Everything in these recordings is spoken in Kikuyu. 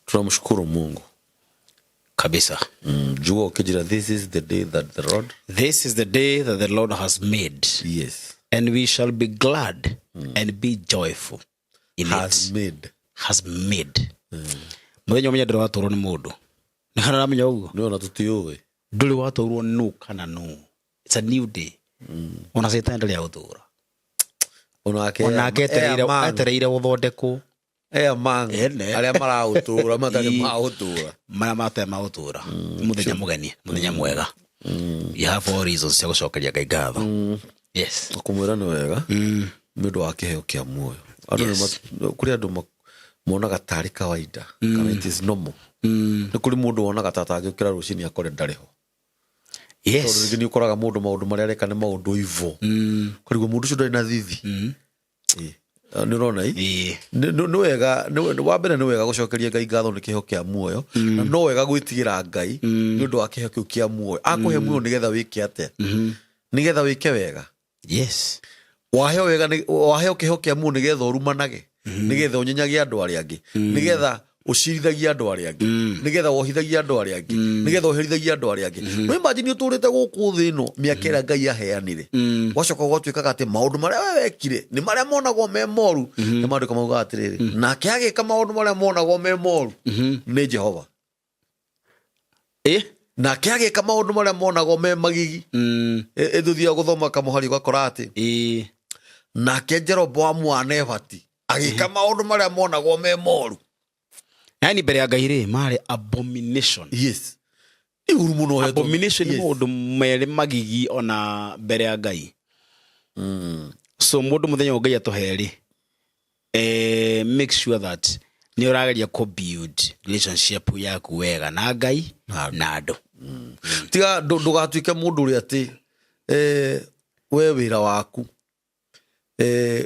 Tunamshukuru Mungu. Kabisa. Jua ukijira, this is the day that the Lord This is the day that the Lord has made, and we shall be glad and be joyful in has it. Made. Has made. Muthenya ũmenya ndũrĩ watũrwo nĩ mũndũ, nĩ kana ũramenya ũguo? Nĩ ona tũtiũĩ. Ndũrĩ watũrwo nũ kana nũ. It's a new day. Ona caitani ndũrĩ agũtũra. Onake. Onake etereire gũthondekwo. Among Ene. arĩa maraũtũra matarĩ maũtũra. Marĩa matarĩ magũtũra. Nĩ mũthenya mũgeni, mũthenya mwega. You have all reasons cia gũcokeria Ngai ngatho. Yes. Kũmwĩra nĩ wega nĩ ũndũ wa kĩheo kĩa muoyo. Andũ kũrĩ andũ monaga tarĩ kawaida kana it is normal. Nĩ kũrĩ mũndũ wonaga ta atangĩũkĩra rũcinĩ akore ndarĩ ho, tondũ rĩngĩ nĩ ũkoraga mũndũ maũndũ marĩa areka nĩ maũndũ ivo kũrigwo mũndũ ũcio ndarĩ na thithi. Ĩ, nĩ ũrona i Ĩĩ. Nĩ wega wa mbere nĩ wega gũcokeria Ngai ngatho nĩ kĩheo kĩa muoyo, na no wega gwĩtigĩra Ngai nĩ ũndũ wa kĩheo kĩu kĩa muoyo. Akũhe muoyo nĩgetha wĩke atĩa? Nĩgetha wĩke wega. Waheo wega waheo kĩheo kĩa muoyo nĩgetha ũrumanage, nĩgetha ũnyenyage andũ arĩa angĩ, nĩgetha ũcirithagie andũ arĩa angĩ, nĩgetha wohithagie andũ arĩa angĩ, nĩgetha ũherithagie andũ arĩa angĩ. No imagine ũtũrĩte gũkũ thĩ ĩno mĩaka ĩrĩa Ngai aheanire, wacoka ũgatuĩkaga atĩ maũndũ marĩa we wekire nĩ marĩa monagwo me moru. Nĩ maandĩko maugaga atĩrĩrĩ, nake agĩka maũndũ marĩa monagwo me moru nĩ Jehova. Nake agĩka maũndũ marĩa monagwo me magigi. Ĩtũthiaga gũthoma kamũhari ũgakora atĩ nake Jeroboamu wa Nebati agĩka maũndũ marĩa monagwo me moru. Yani mbere ya Ngai rĩ, marĩ abomination. Yes, nĩ ũru mũno ũhetwo. Abomination nĩ maũndũ merĩ magigi ona mbere ya Ngai. So mũndũ mũthenya ũyũ Ngai atũhe rĩ, make sure that nĩ ũrageria kũ build relationship yaku wega na Ngai Na andũ. Na andũ. Tiga ndũgatuĩke mũndũ ũrĩa atĩ we wĩra waku,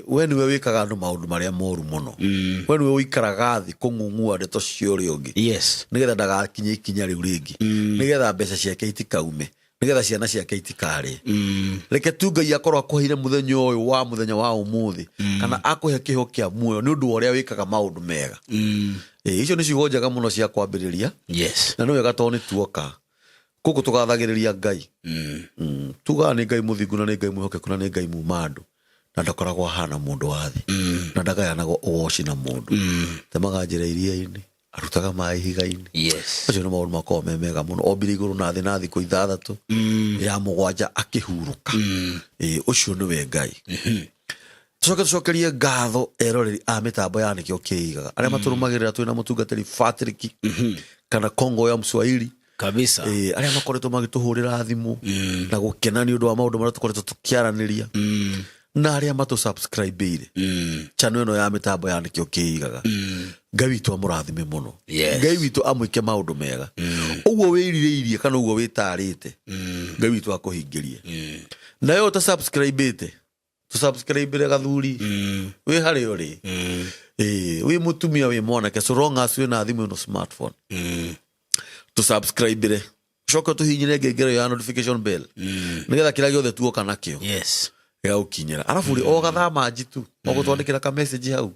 we nĩwe wĩkaga andũ maũndũ marĩa moru mũno. We nĩwe ũikaraga thĩ kũng'ung'ua ndeto cia ũrĩa ũngĩ nĩgetha ndagakinye ikinya rĩu rĩngĩ, nĩgetha mbeca ciake itikaume, nĩgetha ciana ciake itikarĩe. Reke tu Ngai akorwo akũheire mũthenya ũyũ wa mũthenya wa ũmũthĩ kana akũhe kĩheo kĩa muoyo nĩ ũndũ wa ũrĩa wĩkaga maũndũ mega. Ĩ, icio nĩ ciugo njega mũno cia kwambĩrĩria. Na nĩ wega tondũ nĩ tuoka gũkũ tũgathagĩrĩria Ngai. Tugaga nĩ Ngai mũthingu na nĩ Ngai mwĩhokeku na nĩ Ngai muma andũ na ndakoragwo ahana mũndũ wa thĩ na ndagayanaga ũgoci na mũndũ. Temaga njĩra iria-inĩ, arutaga maĩ ihiga-inĩ. Macio nĩ maũndũ makoragwo me mega mũno. Ombire igũrũ na thĩ na thikũ 6, ya mũgwanja akĩhurũka. Ĩ, ũcio nĩwe Ngai. Tũcoke tũcokerie ngatho eroreri a mĩtambo ya Nĩkĩo Kĩigaga arĩa matũrũmagĩrĩra twĩna mũtungatĩri Patrick kana Kongo ya Mswahili. Ĩ, arĩa makoretwo magĩtũhũrĩra thimũ na gũkena nĩ ũndũ wa maũndũ marĩa tũkoretwo tũkĩaranĩria, na arĩa matũ-subscribe-ire channel ĩno ya mĩtambo ya Nĩkĩo Kĩigaga. Ngai witũ amũrathime mũno. Ngai witũ amwĩke maũndũ mega ũguo wĩrirĩirie kana ũguo wĩtarĩte. Ngai witũ akũhingĩrie. Nayo ũta subscribe-ĩte, tũ-subscribe-ire gathuri wĩ harĩa ũrĩ. Ĩ, wĩ mũtumia, wĩ mwanake, so long as wĩ na thimũ ĩno smartphone, tũ-subscribe-ire, ũcoke ũtũhihinyĩre ngengere ya notification bell nĩgetha kĩrĩa gĩothe tuoka nakĩo gĩgagũkinyĩra. Arabu rĩ, o gathaa manji tu o gũtwandĩkĩra ka message hau.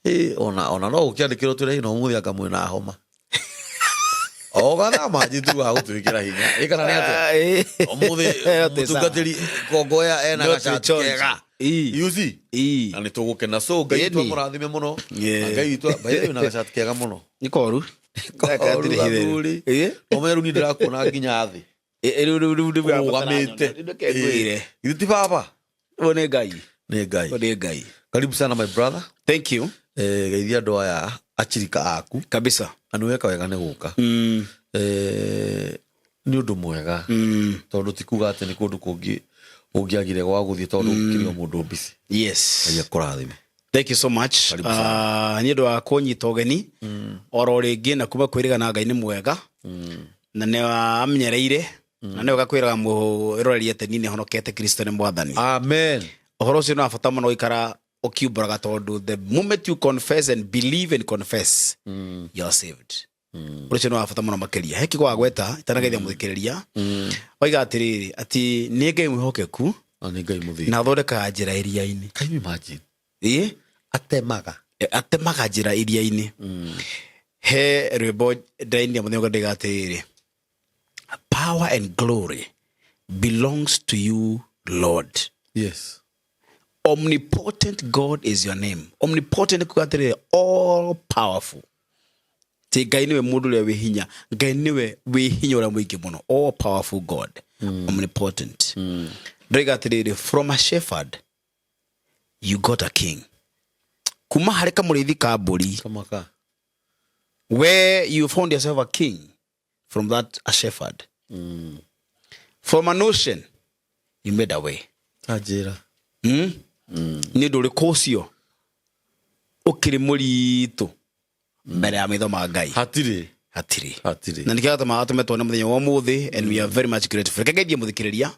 Ĩ, ona no gũkĩandĩkĩrwo twĩre ĩno ũmũthĩ anga mwĩna homa, o gathaa manji tu ga gũtwĩkĩra hinya. Ĩ, kana nĩ atĩa? Ũmũthĩ mũtungatĩri Kongoya ena No gacati twĩchonje. kega. You see? Na nĩ tũgũkena. So Ngai witũ Ĩni. amũrathime mũno. Na Ngai witũ, by the way, na gacati kega mũno. Nĩ koru. Koru gathuri. Ũmenye rĩu niĩ ndĩrakuona nginya thĩ Rĩu ũrũgamĩte. Ngwĩre. Githĩ ti baba? Ũyũ nĩ Ngai. Nĩ Ngai. Ũyũ nĩ Ngai. Karibu sana, my brother. Thank you. Geithia andũ aya achirika aku. Kabisa. Na nĩ weka wega nĩ gũka. Nĩ ũndũ mwega tondũ ti kuga atĩ nĩ kũndũ kũngĩ ũngĩagire gwa gũthiĩ tondũ kĩrĩ o mũndũ mbici. Ngai akũrathime. Thank you so much. Karibu. Nĩ ũndũ wa kũnyita ũgeni oro rĩngĩ na kuma kwĩrĩga Ngai nĩ mwega na nĩ amenyereire na nĩ wega kwĩraga mwĩroreri atĩ niĩ nĩ honokete, Kristo nĩ mwathani. Amen. Ũhoro ũcio nĩ wa bata mũno gũikara ũkiumbũraga tondũ the moment you confess and believe and confess, you are saved. Ũndũ ũcio nĩ wa bata mũno makĩria. He kiugo wagweta itanageithia mũthikĩrĩria, oiga atĩrĩrĩ atĩ nĩ Ngai mwĩhokeku Na nĩ Ngai mũthingu. Na athondekaga njĩra iria-inĩ. Can you imagine? Ĩ. Atemaga. Atemaga njĩra iria-inĩ. He rwĩmbo ndĩrainire mũthenya ũngĩ ndĩga atĩrĩrĩ, "Power and glory belongs to you, Lord." "Omnipotent God is your name." Omnipotent kuga atĩrĩrĩ, all powerful. Ti Ngai nĩwe mũndũ ũrĩa wĩ hinya, Ngai nĩwe wĩ hinya ũrĩa mũingĩ mũno, all powerful God, omnipotent. Ndĩroiga atĩrĩrĩ, from a shepherd you got a king. Kuma harĩ kamũrĩithi ka mbũri, Kamaka. where you found yourself a king from that a shepherd. From an ocean you made a way. Tanjĩra. Nĩ ũndũ ũrĩkũ ũcio ũkĩrĩ mũritũ mbere ya maitho ma Ngai? Hatirĩ. Hatirĩ. Hatirĩ. Na nĩkĩo gatũmaga tũme tuone mũthenya wa ũmũthĩ, and we are very much grateful. Reke ngeithie mũthikĩrĩria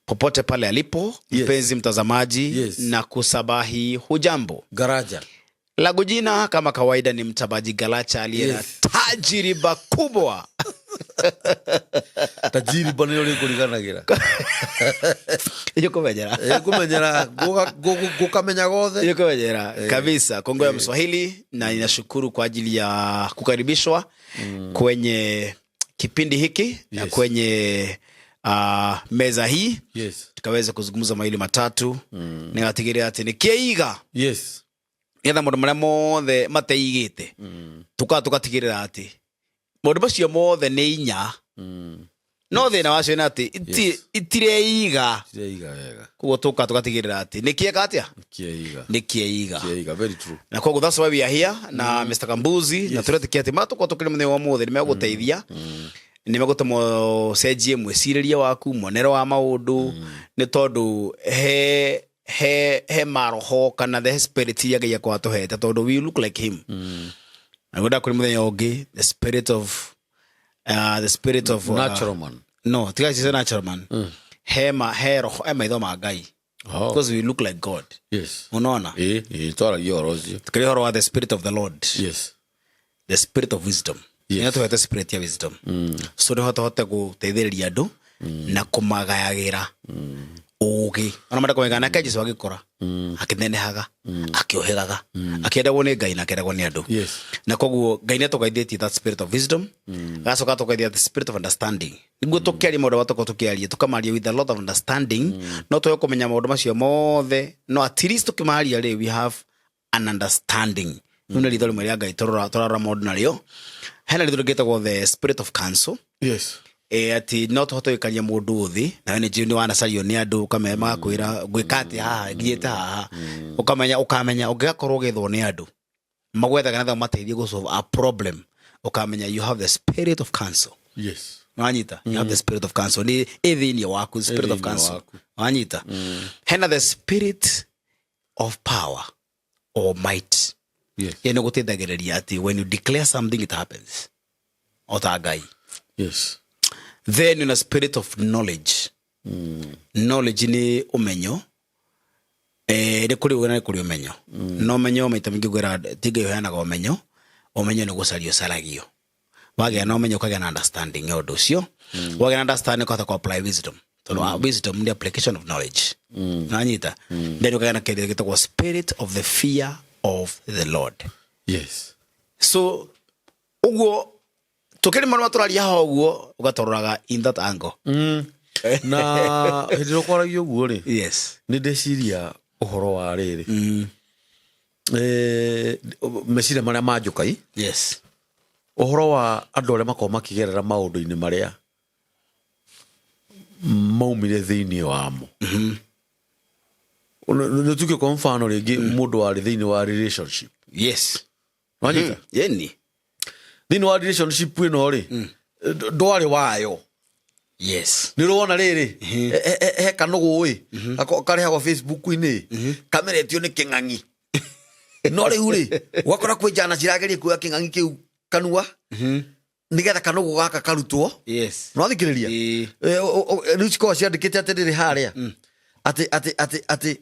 popote pale alipo. Mpenzi mtazamaji, na kusabahi, hujambo? Garaja. Langu jina kama kawaida ni Mtabaji Galacha aliye na tajiriba kubwa. Tajiriba nĩrĩo rĩkũriganagĩra. Yukumenyera. Kũmenyera ngũkamenya gothe. Yukumenyera kabisa Kongo ya Mswahili, na ninashukuru kwa ajili ya kukaribishwa kwenye kipindi hiki na kwenye meza hii, tukaweza kuzungumza mawili matatu mm. Nĩgatigĩrĩra atĩ nĩ kĩiga nĩgetha maũndũ marĩa mothe mateigĩte tukaa tugatigĩrĩra atĩ maũndũ macio mothe nĩ inya, no thĩna wacio nĩ atĩ itireiga. Kieiga wega. Koguo tũka tũgatigĩrĩra atĩ nĩ kĩeka atĩa? Kieiga. Nĩ kĩeiga. Kieiga, very true. Na koguo that's why we are here na Mr. Kambuzi, na tũretĩkia atĩ marĩa tũkorwo tũkĩrĩ mũthenya wa ũmũthĩ nĩ megũteithia, nĩ megũtũma ũcenjie mwĩcirĩrie waku, muonere wa maũndũ, nĩ tondũ he maroho kana the spirit iria Ngai akorwo atũhete, tondũ we look like him. Na ngwenda kũrĩ mũthenya ũngĩ the spirit of Natural man. No, tiga cice natural man. He roho, he maitho ma Ngai, because we look like God. Unaona? Ĩ twaragia ũhoro ũcio. Tukĩrĩ ũhoro wa the spirit of the Lord, the spirit of wisdom. Nĩ tũhete spirit ya wisdom, so nĩ hote gũteithĩrĩria andũ na kũmagayagĩra ũgĩ ona manda kũmenya. Nake Jesu agĩkũra, akĩnenehaga, akĩũhĩgaga, akĩendagwo nĩ Ngai na akĩendagwo nĩ andũ. Na koguo Ngai nĩ atũgaithĩtie that spirit of wisdom, agacoka atũgaithia the spirit of understanding, nĩguo tũkĩaria maũndũ marĩa tũkorwo tũkĩaria, tũkamaria with a lot of understanding. No tũhe kũmenya maũndũ macio mothe, no at least tũkĩmaria rĩ, we have an understanding. Rĩu nĩ ritho rĩmwe rĩa Ngai tũrarora maũndũ narĩo. Hena ritho rĩngĩ rĩtagwo the spirit of counsel. Atĩ no tũhote gũikaria mũndũ thĩ nawe nĩ njũĩ nĩ wanacario nĩ andũ ũkamenya, magakwĩra ngwĩka atĩa haha nginyĩte haha, ũkamenya ũngĩgakorwo ũgĩethwo nĩ andũ magwethaga natha mateithie gũ solve a problem, ũkamenya you have the spirit of counsel. Wanyita? You have the spirit of counsel, nĩ ĩ thĩinĩ waku, spirit of thĩinĩ counsel. Waku. Wanyita? Hena the spirit of power or might. Ĩyo nĩ gũteithagĩrĩria atĩ when you declare something, it happens, o ta Ngai. Then in a spirit of knowledge. Knowledge nĩ ũmenyo. Nĩ kũrĩ ũgĩ na nĩ kũrĩ ũmenyo. Na ũmenyo maita maingĩ ngwĩra ti Ngai ũheanaga ũmenyo, ũmenyo nĩ gũcario ũcaragio. Wagĩa na ũmenyo ũkagĩa na understanding ya ũndũ ũcio. Wagĩa na understanding ũkahota kũ apply wisdom, tondũ wisdom nĩ application of knowledge. Nanyita? Then ũkagĩa na kĩndũ gĩtagwo spirit of the fear of the Lord. So ũguo tũkĩrĩ marũa tũraria haha ũguo ũgatũroraga in that angle. Na hĩndĩ ĩrĩa ũkwaragia ũguo rĩ, nĩ ndeciria ũhoro wa rĩrĩ, meciria marĩa manjũkai, ũhoro wa andũ arĩa makoragwo makĩgerera maũndũ-inĩ marĩa maumire thĩinĩ wamo. Nĩ tuge kwa mfano rĩngĩ mũndũ warĩ thĩinĩ wa relationship. Wanyita? Yeni. Thĩinĩ wa relationship ĩno rĩ, ndwarĩ wayo. Nĩ ũrona rĩrĩ, he kanũgũ ĩ karehagwo Facebook-inĩ kameretio nĩ kĩng'ang'i, no rĩu rĩ, ũgakora kwĩ njana cirageria kuoya kĩng'ang'i kĩu kanua nĩgetha kanũgũ gaka karutwo. Nwathikĩrĩria? Rĩu cikoragwo ciandĩkĩte atĩrĩrĩ harĩa atĩ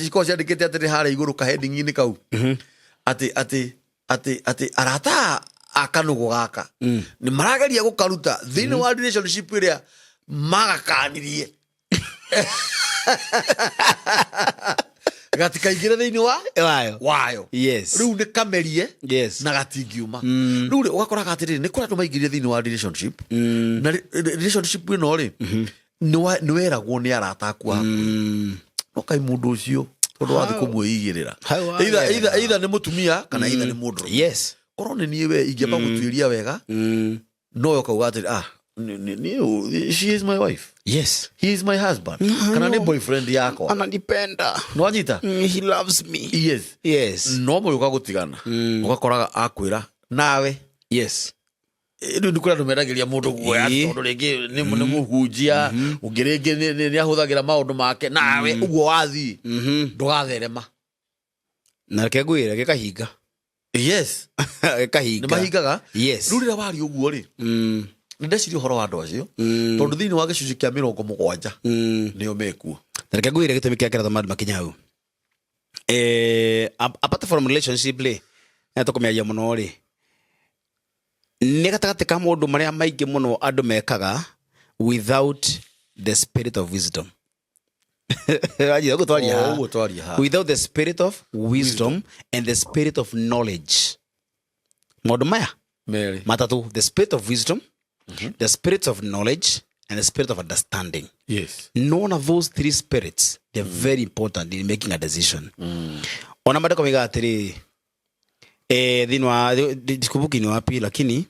cikoragwo ciandĩkĩte atĩrĩrĩ harĩa igũrũ kaheading-inĩ kau atĩ arata a kanũgũ gaka nĩ marageria gũkaruta thĩinĩ wa relationship ĩrĩa magakanirie. Gatikaingĩre thĩinĩ wa Wayo. Wayo. Yes. Rĩu nĩ kamerie Yes. na gatingiuma. Rĩu rĩ, ũgakoraga atĩrĩrĩ, nĩ kũrĩ andũ maingĩrire thĩinĩ wa relationship, na relationship ĩno rĩ, nĩ weragwo nĩ arata aku a hakuhĩ, no kaĩ mũndũ ũcio tondũ wathiĩ kũmwĩigĩrĩra, Hau either wagerera. either nĩ mũtumia kana either nĩ mũndũ, korwo nĩ niĩ we ingĩamba gũtuĩria wega, no ũkauga atĩrĩ, ah, she is my wife, he is my husband, kana nĩ boyfriend yakwa. Ananipenda. Nĩwanyita? He loves me. Yes. No mũgĩũka gũtigana, ũgakoraga akwĩra nawe, rĩu nĩ kũrĩ andũ mendagĩria mũndũ guoya, tondũ rĩngĩ nĩ mũhunjia ũngĩ, rĩngĩ nĩ ahũthagĩra maũndũ make nawe ũguo wathiĩ ndũgatherema. Na reke ngwĩre gĩkahinga. Nĩ Gĩkahinga. mahingaga. Rĩu rĩrĩa waria ũguo rĩ, nĩ ndeciria ũhoro wa andũ acio, tondũ thĩinĩ wa gĩcunjĩ kĩa 70 nĩo mekuo. Na reke ngwĩre gĩtũmi kĩa kĩratũma andũ makinya hau. Apart from relationship rĩ, na tũkũmĩaria mũno rĩ, nĩ gatagatĩ ka maũndũ marĩa maingĩ mũno andũ mekaga without the spirit of wisdom. Wanjia, ũguo twaria O haha. ũguo twaria haha. Without the spirit of wisdom and the spirit of knowledge, maũndũ maya Merĩ. matatũ, the spirit of wisdom, the spirit of knowledge and the spirit of understanding. None of those three spirits, they're very important in making a decision. Ona mandĩko moigaga atĩrĩrĩ, thĩinĩ wa sikumbuki ni wapi, lakini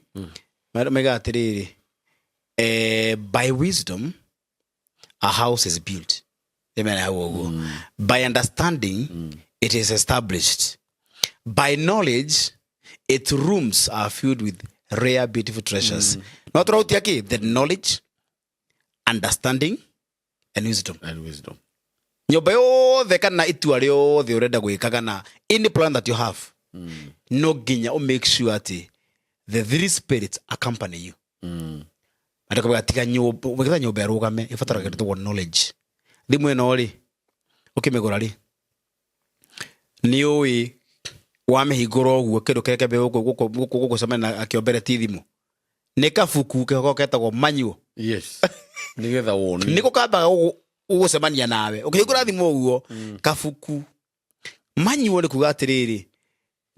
moigaga atĩrĩrĩ, by wisdom a house is built. Ĩmena hau ũguo. By understanding it is established. By knowledge its rooms are filled with rare beautiful treasures. No tũrahutia kĩ? The knowledge, understanding and wisdom. And wisdom. Nyũmba yothe kana itua rĩothe ũrenda gwĩka kana any plan that you have, no nginya ũ make sure atĩ the three spirits accompany you. Andĩko tiga nyũmba, wĩgetha nyũmba ĩrũgame ĩbataraga kĩndũ gĩtagwo knowledge. Thimũ ĩno rĩ, ũkĩmĩgũra rĩ, nĩ ũĩ wamĩhingũra ũguo kĩndũ kĩrĩa kĩambe gũcemania nakĩo mbere ti thimũ, nĩ kabuku kĩhoko ketagwo manual. Yes, nĩgetha wone. Nĩko kambaga gũgũcemania nawe ũkĩhingũra thimũ ũguo. Kabuku manual nĩ kuga atĩrĩrĩ,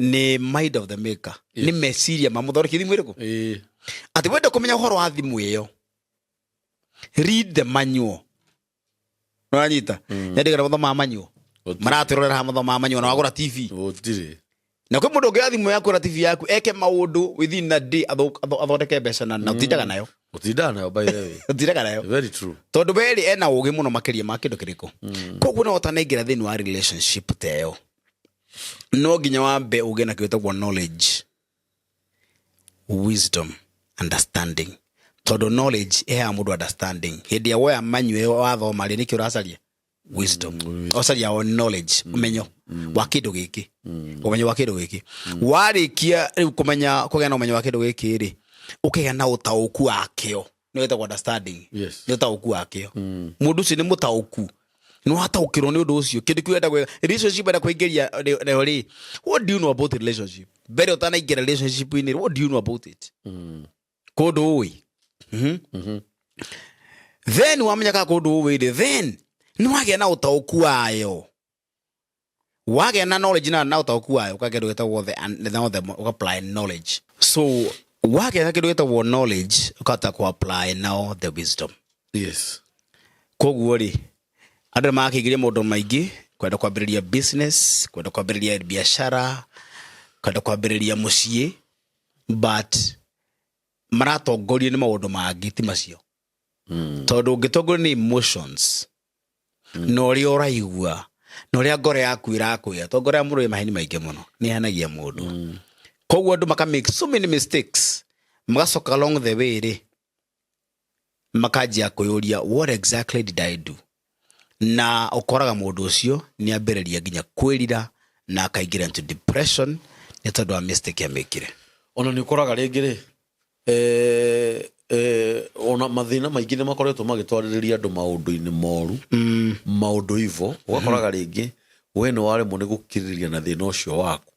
nĩ mind of the maker, nĩ meciria ma mũthondeki thimũ ĩrĩkũ. Atĩ wenda kũmenya ũhoro wa thimũ ĩyo, read the manual. Nĩwanyita? Nyandigana mathomaga manual. Gũtirĩ. Maratwĩrorera haha mathomaga manual na wagũra TV. Gũtirĩ. Na kwĩ mũndũ ũngĩoya thimũ yaku na TV yaku eke maũndũ within a day, athondeke mbeca na ũtindaga nayo. Ũtindaga nayo, by the way. Ũtindaga nayo. Very true. Tondũ werĩ ena ũgĩ mũno makĩria ma kĩndũ kĩrĩkũ. Koguo no ũtanaingĩra thĩinĩ wa relationship ta ĩyo, no nginya wambe ũgĩe na kĩndũ gĩtagwo knowledge, wisdom, understanding, tondũ knowledge ĩheaga mũndũ understanding. Hĩndĩ ĩrĩa woya manyue wathoma rĩ, nĩkĩ ũracaria? Wisdom. Ũcaria o knowledge, ũmenyo wa kĩndũ gĩkĩ, ũmenyo wa kĩndũ gĩkĩ. Warĩkia rĩu kũmenya, kũgĩa na ũmenyo wa kĩndũ gĩkĩ rĩ, ũkĩgĩa na ũtaũku wakĩo, nĩ wĩtagwo understanding. Nĩ ũtaũku wakĩo. Mũndũ ũcio nĩ mũtaũku, nĩ wataũkĩrwo nĩ ũndũ ũcio, kĩndũ kĩu ũrenda gwĩka, relationship enda kũingĩria nayo rĩ, what do you know about relationship? Mbere ũtanaingĩra relationship-inĩ, what do you know about it? Kũndũ ũĩ. Then wamenya kana kũndũ ũĩ rĩ, then nĩ wagĩa na ũtaũku wayo, wagĩa na knowledge na ũtaũku wayo, ũkagĩa kĩndũ gĩtagwo the now the ũga apply knowledge. So wagĩa na kĩndũ gĩtagwo knowledge, ũkahota kũ apply now the wisdom. Koguo rĩ, andũ nĩ marakĩingĩria maũndũ maingĩ, kwenda kwambĩrĩria business, kwenda kwambĩrĩria biashara, kwenda kwambĩrĩria mũciĩ, but maratongorio nĩ maũndũ mangĩ ti macio, tondũ ũngĩtongorio nĩ emotions na ũrĩa ũraigua na ũrĩa ngoro yaku ĩrakwĩra, tondũ ngoro ya mũndũ ĩ maheni maingĩ mũno, nĩ ĩhenagia mũndũ. Koguo andũ maka make so many mistakes, magacoka along the way rĩ, makanjia kwĩyũria, what exactly did I do? Na ũkoraga mũndũ ũcio nĩ ambĩrĩria nginya kwĩrira na akaingĩra into depression nĩ tondũ wa mistake amĩkire. Ona nĩ ũkoraga rĩngĩ rĩ, ona mathĩna maingĩ nĩ makoretwo magĩtwarĩrĩria andũ maũndũ-inĩ moru, maũndũ ivo. Ũgakoraga rĩngĩ we nĩ waremwo nĩ gũkirĩrĩria na thĩna ũcio waku,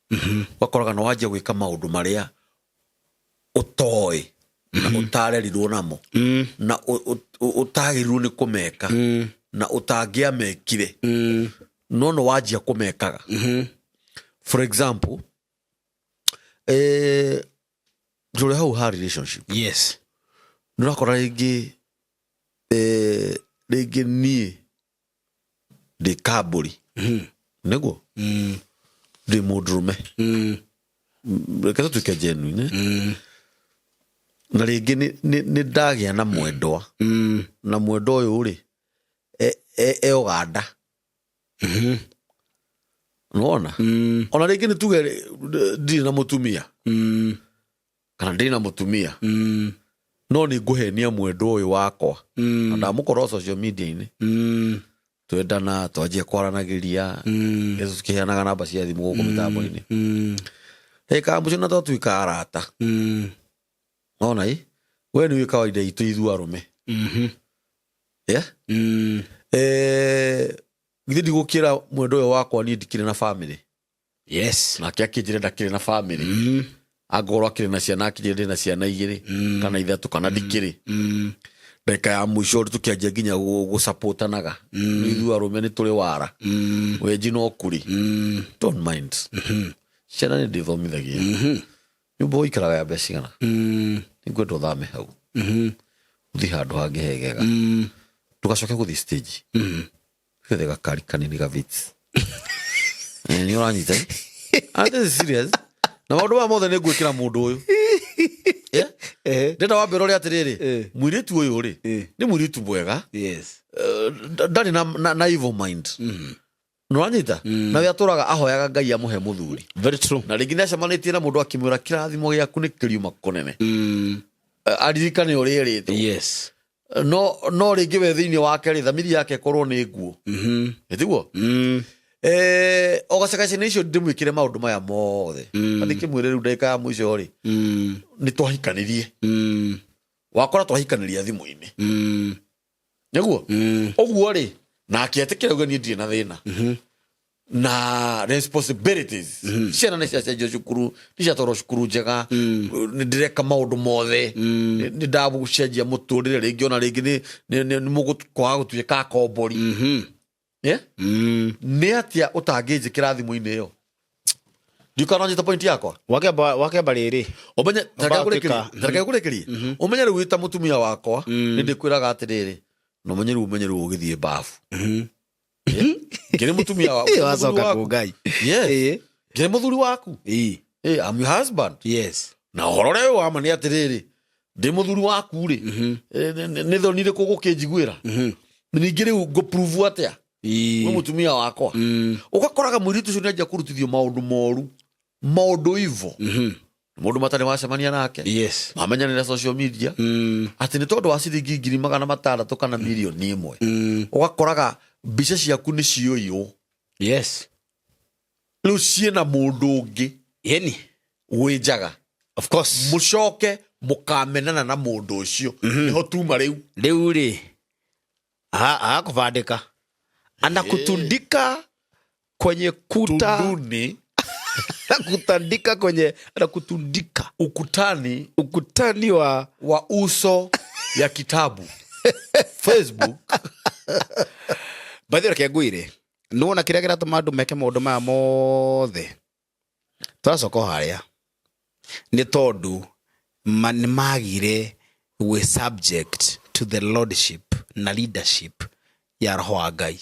ũgakoraga nĩ wanjia gwĩka maũndũ marĩa ũtoĩ na ũtarerirwo namo na ũtagĩrĩirwo nĩ kũmeka na ũtangĩamekire. No no wanjia kũmekaga. For example, tũrĩ hau ha relationship. Nĩ ũrakora rĩngĩ, rĩngĩ niĩ ndĩ kambũri, nĩguo ndĩ mũndũrũme, reke tũtuĩke genuine, na rĩngĩ nĩ ndagĩa na mwendwa, na mwendwa ũyũ rĩ e Ũganda. Nĩwona, ona rĩngĩ nĩ tuge ndirĩ na mũtumia kana ndĩ na mũtumia, no nĩ ngũhenia mwendwa ũyũ wakwa na ndamũkorwo social media-inĩ, twendana, twanjia kwaranagĩria, tũkĩheanaga namba cia thimũ gũkũ mĩtambo-inĩ, ndagĩka ya mũico na twatuĩka arata. Ona ĩ we nĩ wĩ kawaida itũ ithuĩ arũme. Yeah? Githĩ ndigũkĩra mwendwa ũyũ wakwa niĩ ndikĩrĩ na family? Nake akĩnjĩra ndakĩrĩ na family. Angorwo akĩrĩ na ciana, akĩnjĩra ndĩ na ciana igĩrĩ kana ithatũ kana ndikĩrĩ. Ndagĩka ya mũico tũkĩanjia nginya gũsapotanaga. Ithuĩ arũme nĩ tũrĩ wara, wenji no kũrĩ. Don't mind, ciana nĩ ndĩthomithagia. Nyũmba ũikaraga ya mbeca cigana? Nĩngwenda ũthame hau, ũthiĩ handũ hangĩ hegega, ndũgacoke gũthiĩ stage. Twethe gakari kanini ga Vitz. Nĩ ũranyita, eh? Ah, this is serious. Na maũndũ maya mothe nĩ ngwĩkĩra mũndũ ũyũ. Yeah? Ndĩrenda wambe ũrore atĩrĩrĩ, mũirĩtu ũyũ rĩ, nĩ mũirĩtu mwega. Ndarĩ na evil mind. Nĩ ũranyita? Na we atũraga ahoyaga Ngai amũhe mũthuri. Very true. Na rĩngĩ nĩ acemanĩtie na mũndũ akĩmwĩra kĩrathimo gĩaku nĩ kĩriuma kũnene. Aririkane ũrĩa erĩtwo. No rĩngĩ we thĩinĩ wake rĩ, thamiri yake ĩkorwo nĩ nguo. Ĩtiguo? O gacagaca-inĩ icio ndĩmwĩkĩre maũndũ maya mothe. Na ndĩkĩmwĩre rĩu ndagĩka ya mũico rĩ, nĩ twahikanirie. Wakora twahikanĩria thimũ-inĩ. Nĩguo? Ũguo rĩ, nake etĩkĩra uge niĩ ndirĩ na thĩna. Na responsibilities. Ciana nĩ ciacenjio cukuru, nĩ ciatwarwo cukuru njega, nĩ ndĩreka maũndũ mothe, nĩ ndagũcenjia mũtũrĩre rĩngĩ, ona rĩngĩ nĩ mũgũkwaga gũtuĩka akombori. Yeah? Nĩ atĩa ũtangĩnjĩkĩra thimũ-inĩ ĩyo? Ndiũkana nyita point yakwa? Wakĩamba rĩrĩ. Ũmenye Amba gũtuĩka- tareke ngũrĩkĩrie. Ũmenye rĩu wĩ ta mũtumia wakwa, nĩ ndĩkwĩraga atĩrĩrĩ, na ũmenye rĩu, ũmenye rĩu ũgĩthiĩ bafu. Ngĩrĩ mũtumia wa Wacoka waku. kũ Ngai. Yes. Ngĩrĩ mũthuri waku. I'm your husband. Na ũhoro ũrĩa wĩ wa ma nĩ atĩrĩrĩ, ndĩ mũthuri waku rĩ, nĩ thoni irĩkũ gũkĩnjiguĩra? Ningĩ rĩu ngũprove atĩa wĩ mũtumia wakwa? Ũgakoraga mũirĩtu ũcio nĩanjia kũrutithio maũndũ moru, maũndũ ivo, mũndũ matarĩ wacemania nake, mamenyanĩra social media, atĩ nĩ tondũ wa ciringi 600,000 kana 1 mirioni, ũgakoraga mbica ciaku nĩ ciũiywo. Rĩu ciĩna mũndũ ũngĩ Yeni. wĩ njaga. Of course. Mũcoke mũkamenana na mũndũ ũcio, nĩho tuma rĩu. Rĩu rĩ, agakũbandĩka, anakutundika kwenye kuta. Tunduni. Anakutandika kwenye, anakutundika ukutani. Ukutani wa wa uso ya kitabu Facebook. By the way, reke ngwĩre, nĩwona kĩrĩa kĩratũma andũ meke maũndũ maya mothe, tũracoka o harĩa, nĩ tondũ nĩ magire gwĩ subject to the lordship na leadership ya roho wa Ngai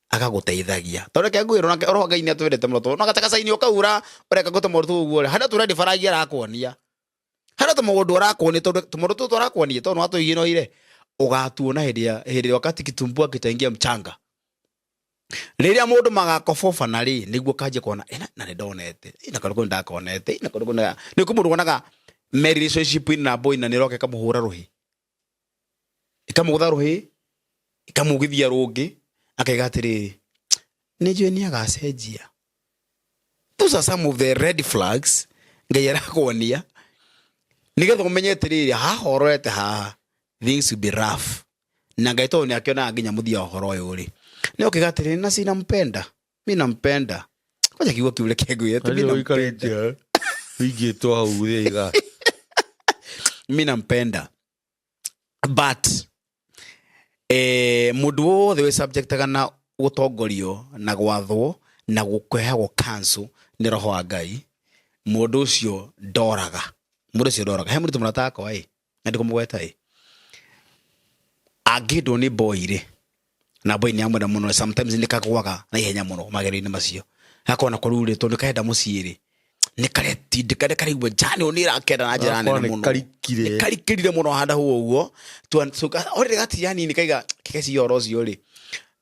agagũteithagia. Tondũ reke ngwĩre, onake roho wa Ngai nĩ atwendete mũno, tondũ no gatagaca-inĩ ũkaura ũreka gũte maũndũ ũguo rĩ, harĩa tũra ndibaragia arakuonia, harĩa tũmaũndũ arakuonia, tondũ tũmaũndũ tũtũ arakuonia tondũ nĩwatũiginoire, ũgatuona hĩndĩ ya hĩndĩ wakati kitumbua kitaingia mchanga, rĩrĩa mũndũ magakobobana rĩ, nĩguo kanjia kuona ĩna na nĩ ndonete ĩna kaũndũ kau, nĩ ndakonete ĩna kaũndũ kau. Nĩ kũ mũndũ wonaga me relationship na boy na nĩ roka ĩkamũhũra rũhĩ, ĩkamũgũtha rũhĩ, ĩkamũgithia rũngĩ, akaiga atĩrĩrĩ, nĩ njũĩ nĩ agacenjia. Those are some of the red flags Ngai arakuonia nĩgetha ũmenye atĩrĩrĩ, haha ũrorete haha, things will be rough. Na Ngai tondũ nĩ akĩonaga nginya mũthia wa ũhoro ũyũ rĩ, nĩ ũkĩga atĩrĩrĩ, na si nampenda, mi nampenda, kwaja kiugo kiu reke ngwĩre tu, mi nampenda. Wĩigĩtwo hau thĩiga. Mi nampenda, but mũndũ wothe wĩ subjectaga na Gũtongorio na gwathwo na gũkũheagwo counsel nĩ roho wa Ngai, mũndũ ũcio ndoraga, mũndũ ũcio ndoraga. He mũritũ mũrata wakwa ĩ, na ndikũmũgweta ĩ, angĩndwo nĩ boy rĩ, na boy nĩ amwenda mũno, sometimes nĩ kagwaga na ihenya mũno magerio-inĩ macio, gakona ko rĩu rĩ, tondũ karenda mũciĩ rĩ, nĩ karetindĩka, nĩ karaigua njani ĩyo nĩ ĩrakenda na njĩra Gakorwo nene nĩ mũno. karikire. Nĩ karikĩrire mũno handũ hau ũguo. Orĩrĩ gatiria hanini kaiga kegeciria ũhoro ũcio rĩ,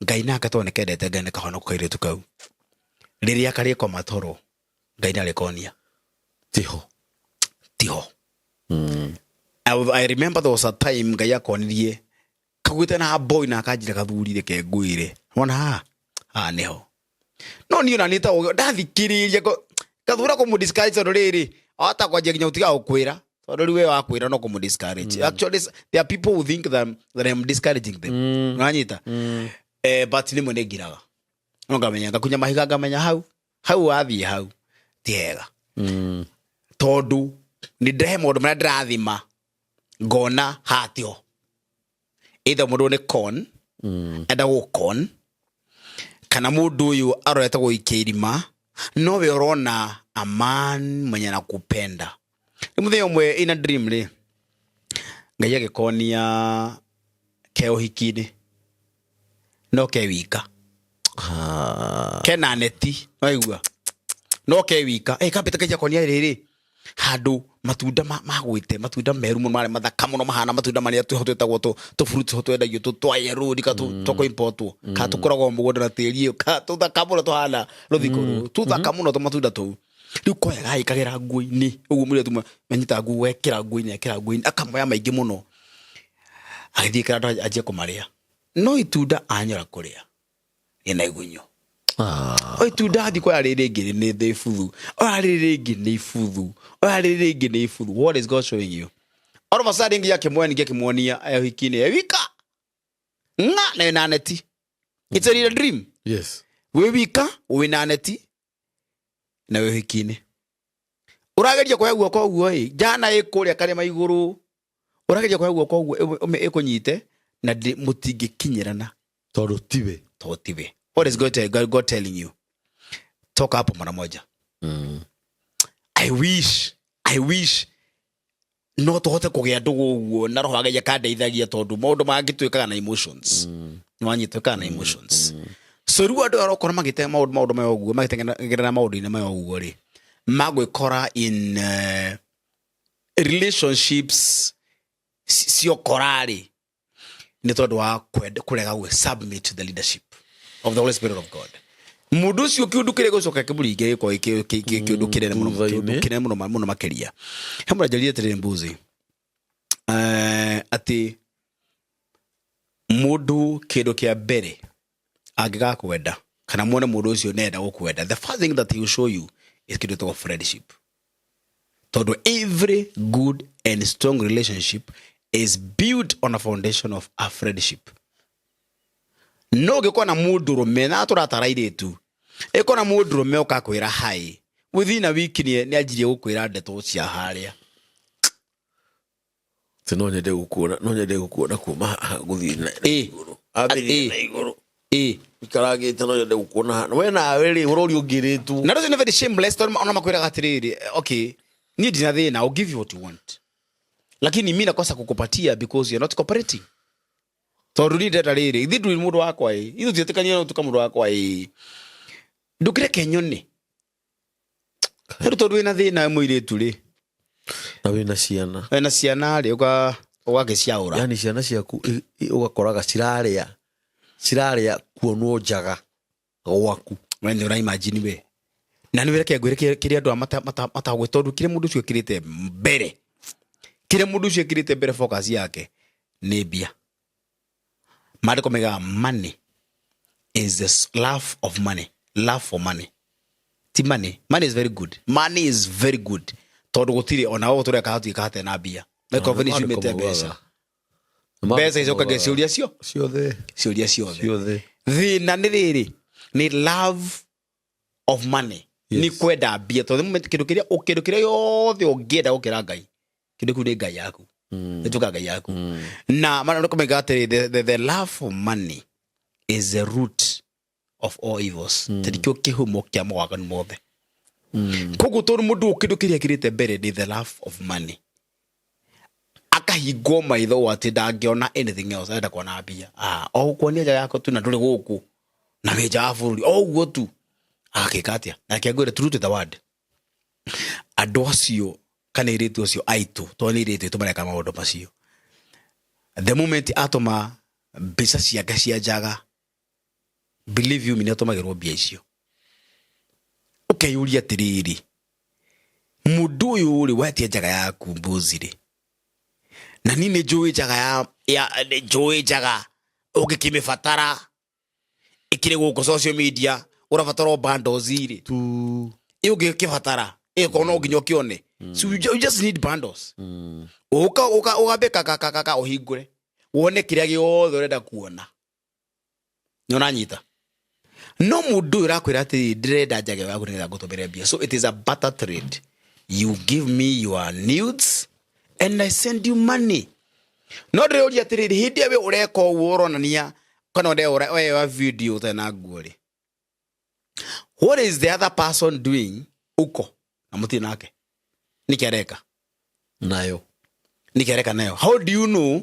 Ngai nake tondũ nĩ kendete Ngai nĩ kahonoku kairĩtu kau, rĩrĩa karĩkoma toro Ngai nĩ arĩkonia. Tiho. Tiho. I remember there was a time Ngai akonirie kagwĩte na boy na akanjĩra gathuri reke ngwĩre, wona haha, haha nĩho. No niĩ ona nĩ ta ndathikĩrĩria gathura kũmũ discourage, tondũ rĩrĩ ahota kwanjia nginya gũtiga gũkwĩra, tondũ rĩu we wakwĩra no kũmũ discourage. Actually, there are people who think that I'm discouraging them. Ũranyita? But rĩmwe nĩ ngiraga, no ngamenya, ngakunya mahiga, ngamenya hau hau wathiĩ hau ti hega, tondũ nĩ ndĩrehe maũndũ marĩa ndĩrathima ngona hatio either mũndũ ũyũ nĩ con, enda gũkon, kana mũndũ ũyũ arorete gũikia irima, no we ũrona a man mwenye anakupenda. Rĩ mũthenya ũmwe in a dream rĩ, Ngai agĩkonia ke ũhiki-inĩ, no ke wika. Kena neti waigua, no ke wika. Kambĩte Ngai akonia rĩrĩ handũ matunda magwĩte, matunda meru mũno, marĩa mathaka mũno, mahana matunda marĩa twĩho twĩtagwo tũ fruits ho twendagio tũ twa yellow ndika tũ kũ-importwo, ka tũkoragwo mũgũnda na tĩri ĩyo, ka tũthaka mũno, tũhana rũthiko rũu, tũthaka mũno tũmatunda tũu. Rĩu koya gagĩkagĩra nguo-inĩ ũguo, mũirĩtu manyita nguo, ekĩra nguo-inĩ, ekĩra nguo-inĩ, akamoya maingĩ mũno, agĩthiĩ kĩra andũ anjie kũmarĩa, no itunda anyora kũrĩa rĩna igunyũ. O itunda athiĩ kuoya rĩrĩ rĩngĩ nĩ ibuthu, oya rĩrĩ rĩngĩ nĩ ibuthu, oya rĩrĩ rĩngĩ nĩ ibuthu. What is God showing you? All of a sudden nginya akĩmuoya, ningĩ akĩmuonia e ũhiki-inĩ e wika ng'a na wĩna neti. It's a real dream. Wĩ wika, wĩna neti na wĩ ũhiki-inĩ, ũrageria kuoya guoko ũguo ĩ, njana ĩ kũrĩa karĩma igũrũ, ũrageria kuoya guoko ũguo ĩkũnyite na mũtingĩkinyĩrana. Tondũ tiwe. Tondũ tiwe. What is God telling you? Toka hapo mara moja. I wish no tũhote kũgĩa ndũgũ ũguo na roho wa Ngai akandeithagia, tondũ maũndũ mangĩ twĩkaga na emotions. Nĩwanyita? Twĩkaga na emotions. So rĩu andũ arĩa okorwo magĩte maũndũ maya ũguo, magĩtengerera maũndũ-inĩ maya ũguo rĩ, magwĩkora in relationships ciokora rĩ, nĩ tondũ wa kũrega gwĩ submit to the leadership of the Holy Spirit of God. Mũndũ ũcio kĩũndũ kĩrĩa gũcoka kĩmũringe gĩkorwo kĩũndũ kĩnene mũno. Thutha-inĩ. Kĩũndũ kĩnene mũno mũno makĩria. He mũranjĩrĩria atĩrĩrĩ, mbuzi, atĩ mũndũ kĩndũ kĩa mbere angĩgakwenda kana muone mũndũ ũcio nĩenda gũkwenda, the first thing that he will show you is kĩndũ gĩtagwo friendship, tondũ every good and strong relationship is built on a foundation of a friendship. No ũngĩkorwo na mũndũrũme na tũratara airĩtu, ĩkorwo na mũndũrũme ũkakwĩra hi, within a week nĩ anjirie gũkwĩra ndeto cia harĩa. Atĩ no nyende gũkuona, no nyende gũkuona kuma haha gũthiĩ na igũrũ. Ambĩrĩrie na igũrũ. Ikarangĩte, no nyende gũkuona haha. We nawe rĩ, ũrorio ũngĩrĩtwo. Na rĩu nĩ very shameless, tondũ ona makwĩraga atĩrĩrĩ, okay, niĩ ndina thĩna, I'll give you what you want, lakini mi nakosa kukupatia because you're not cooperating, tondũ niĩ ndĩrenda rĩrĩ, ithuĩ ndũrĩ mũndũ wakwa ĩ, ithuĩ tutiĩtĩkania no tuka mũndũ wakwa ĩ, ndũkĩreke nyone rĩu, tondũ wĩna thĩna mũirĩtu rĩ. Na wĩna ciana. Wĩna ciana rĩ, ũgagĩciaũra. Yani ciana ciaku ũgakoraga cirarĩa kuonwo njaga gwaku. We nĩ ũra imagine we, na nĩ wĩreke ngwĩre kĩrĩa andũ aya matagwĩ, tondũ kĩrĩa mũndũ ũcio ekĩrĩte mbere, kĩrĩa mũndũ ũcio ekĩrĩte mbere, focus yake nĩ mbia. Maandĩko maigaga money is the love of money, love for money. Ti money, money is very good, money is very good, tondũ gũtirĩ ona ũguo tũreka hatuĩka hatarĩ na mbia. Microphone ciumĩte mbeca, mbeca icokagia ciũria cio. Ciothe. Ciũria ciothe. Ciothe. Thĩna nĩ rĩrĩ, nĩ love of money. Nĩ kwenda mbia, tondũ the moment kĩndũ kĩrĩa yothe ũngĩenda gũkĩra Ngai, kĩndũ kĩu nĩ ngai yaku, ĩtuĩkaga ngai yaku. Na maandĩko maigaga atĩrĩ, the love for money is the root. Of all evils, mm. Nĩkĩo kĩhumo kĩa mawaganu mothe. Koguo tondũ mũndũ ũyũ kĩndũ kĩrĩa kĩrĩte mbere nĩ the love of money, akahingwo maitho ũũ atĩ ndangĩona anything else, arenda kuona mbia. Ah, o gũkuonia njaga yaku tu na ndũrĩ gũkũ na wĩ nja wa bũrũri o ũguo tu, agakĩka atĩa? Na reke ngwĩre, true to the word, andũ acio kana airĩtu acio aitũ, tondũ nĩ airĩtu aitũ mareka maũndũ macio, the moment atũma mbica ciake cia njaga, believe you me, nĩ atũmagĩrwo mbia icio. Ũkeyũria atĩrĩrĩ, mũndũ ũyũ rĩ, wetia njaga yaku mbuzi rĩ, na niĩ nĩ njũĩ njaga ya nĩ njũĩ njaga ũngĩkĩmĩbatara ĩkĩrĩ gũkũ social media, ũrabatara o bundles rĩ tu ĩ ũngĩkĩbatara ĩkorwo no nginya ũkĩone. So you just need bundles, ũka ũka ũgambe kakakaka ũhingũre wone kĩrĩa gĩothe ũrenda kuona. Nĩ ũranyita? No mũndũ ũyũ ũrakwĩra atĩ ndĩrenda njaga ĩyo yaku nĩgetha ngũtũmĩre mbia. So it is a barter trade: you give me your nudes and I send you money. No ndĩrĩũria atĩrĩrĩ, hĩndĩ ĩyo we ũreka ũguo, ũronania kana ũreoya video ũtarĩ na nguo rĩ, what is the other person doing uko na mũtirĩ nake? Nĩkĩ areka? Nayo. Nĩkĩ areka nayo? How do you know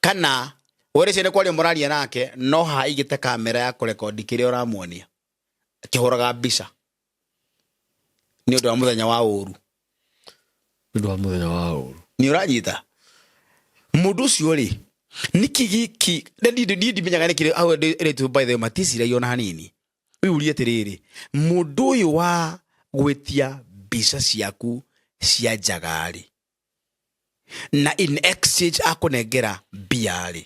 kana ũrĩcie nĩ kwaria mũraria nake, no haha aigĩte kamera ya kũrekondi kĩrĩa ũramuonia akĩhũraga mbica nĩ ũndũ wa mũthenya wa ũru? Nĩ ũndũ wa mũthenya wa ũru. Nĩ ũranyita? Mũndũ ũcio rĩ, nĩkĩ gĩkĩ na niĩ ndimenyaga nĩkĩ hau airĩtu, by the way, maticiragia ona hanini. Wĩyũrie atĩrĩrĩ, mũndũ ũyũ wa gwĩtia mbica ciaku cia njaga rĩ, na in exchange akũnengera mbia rĩ,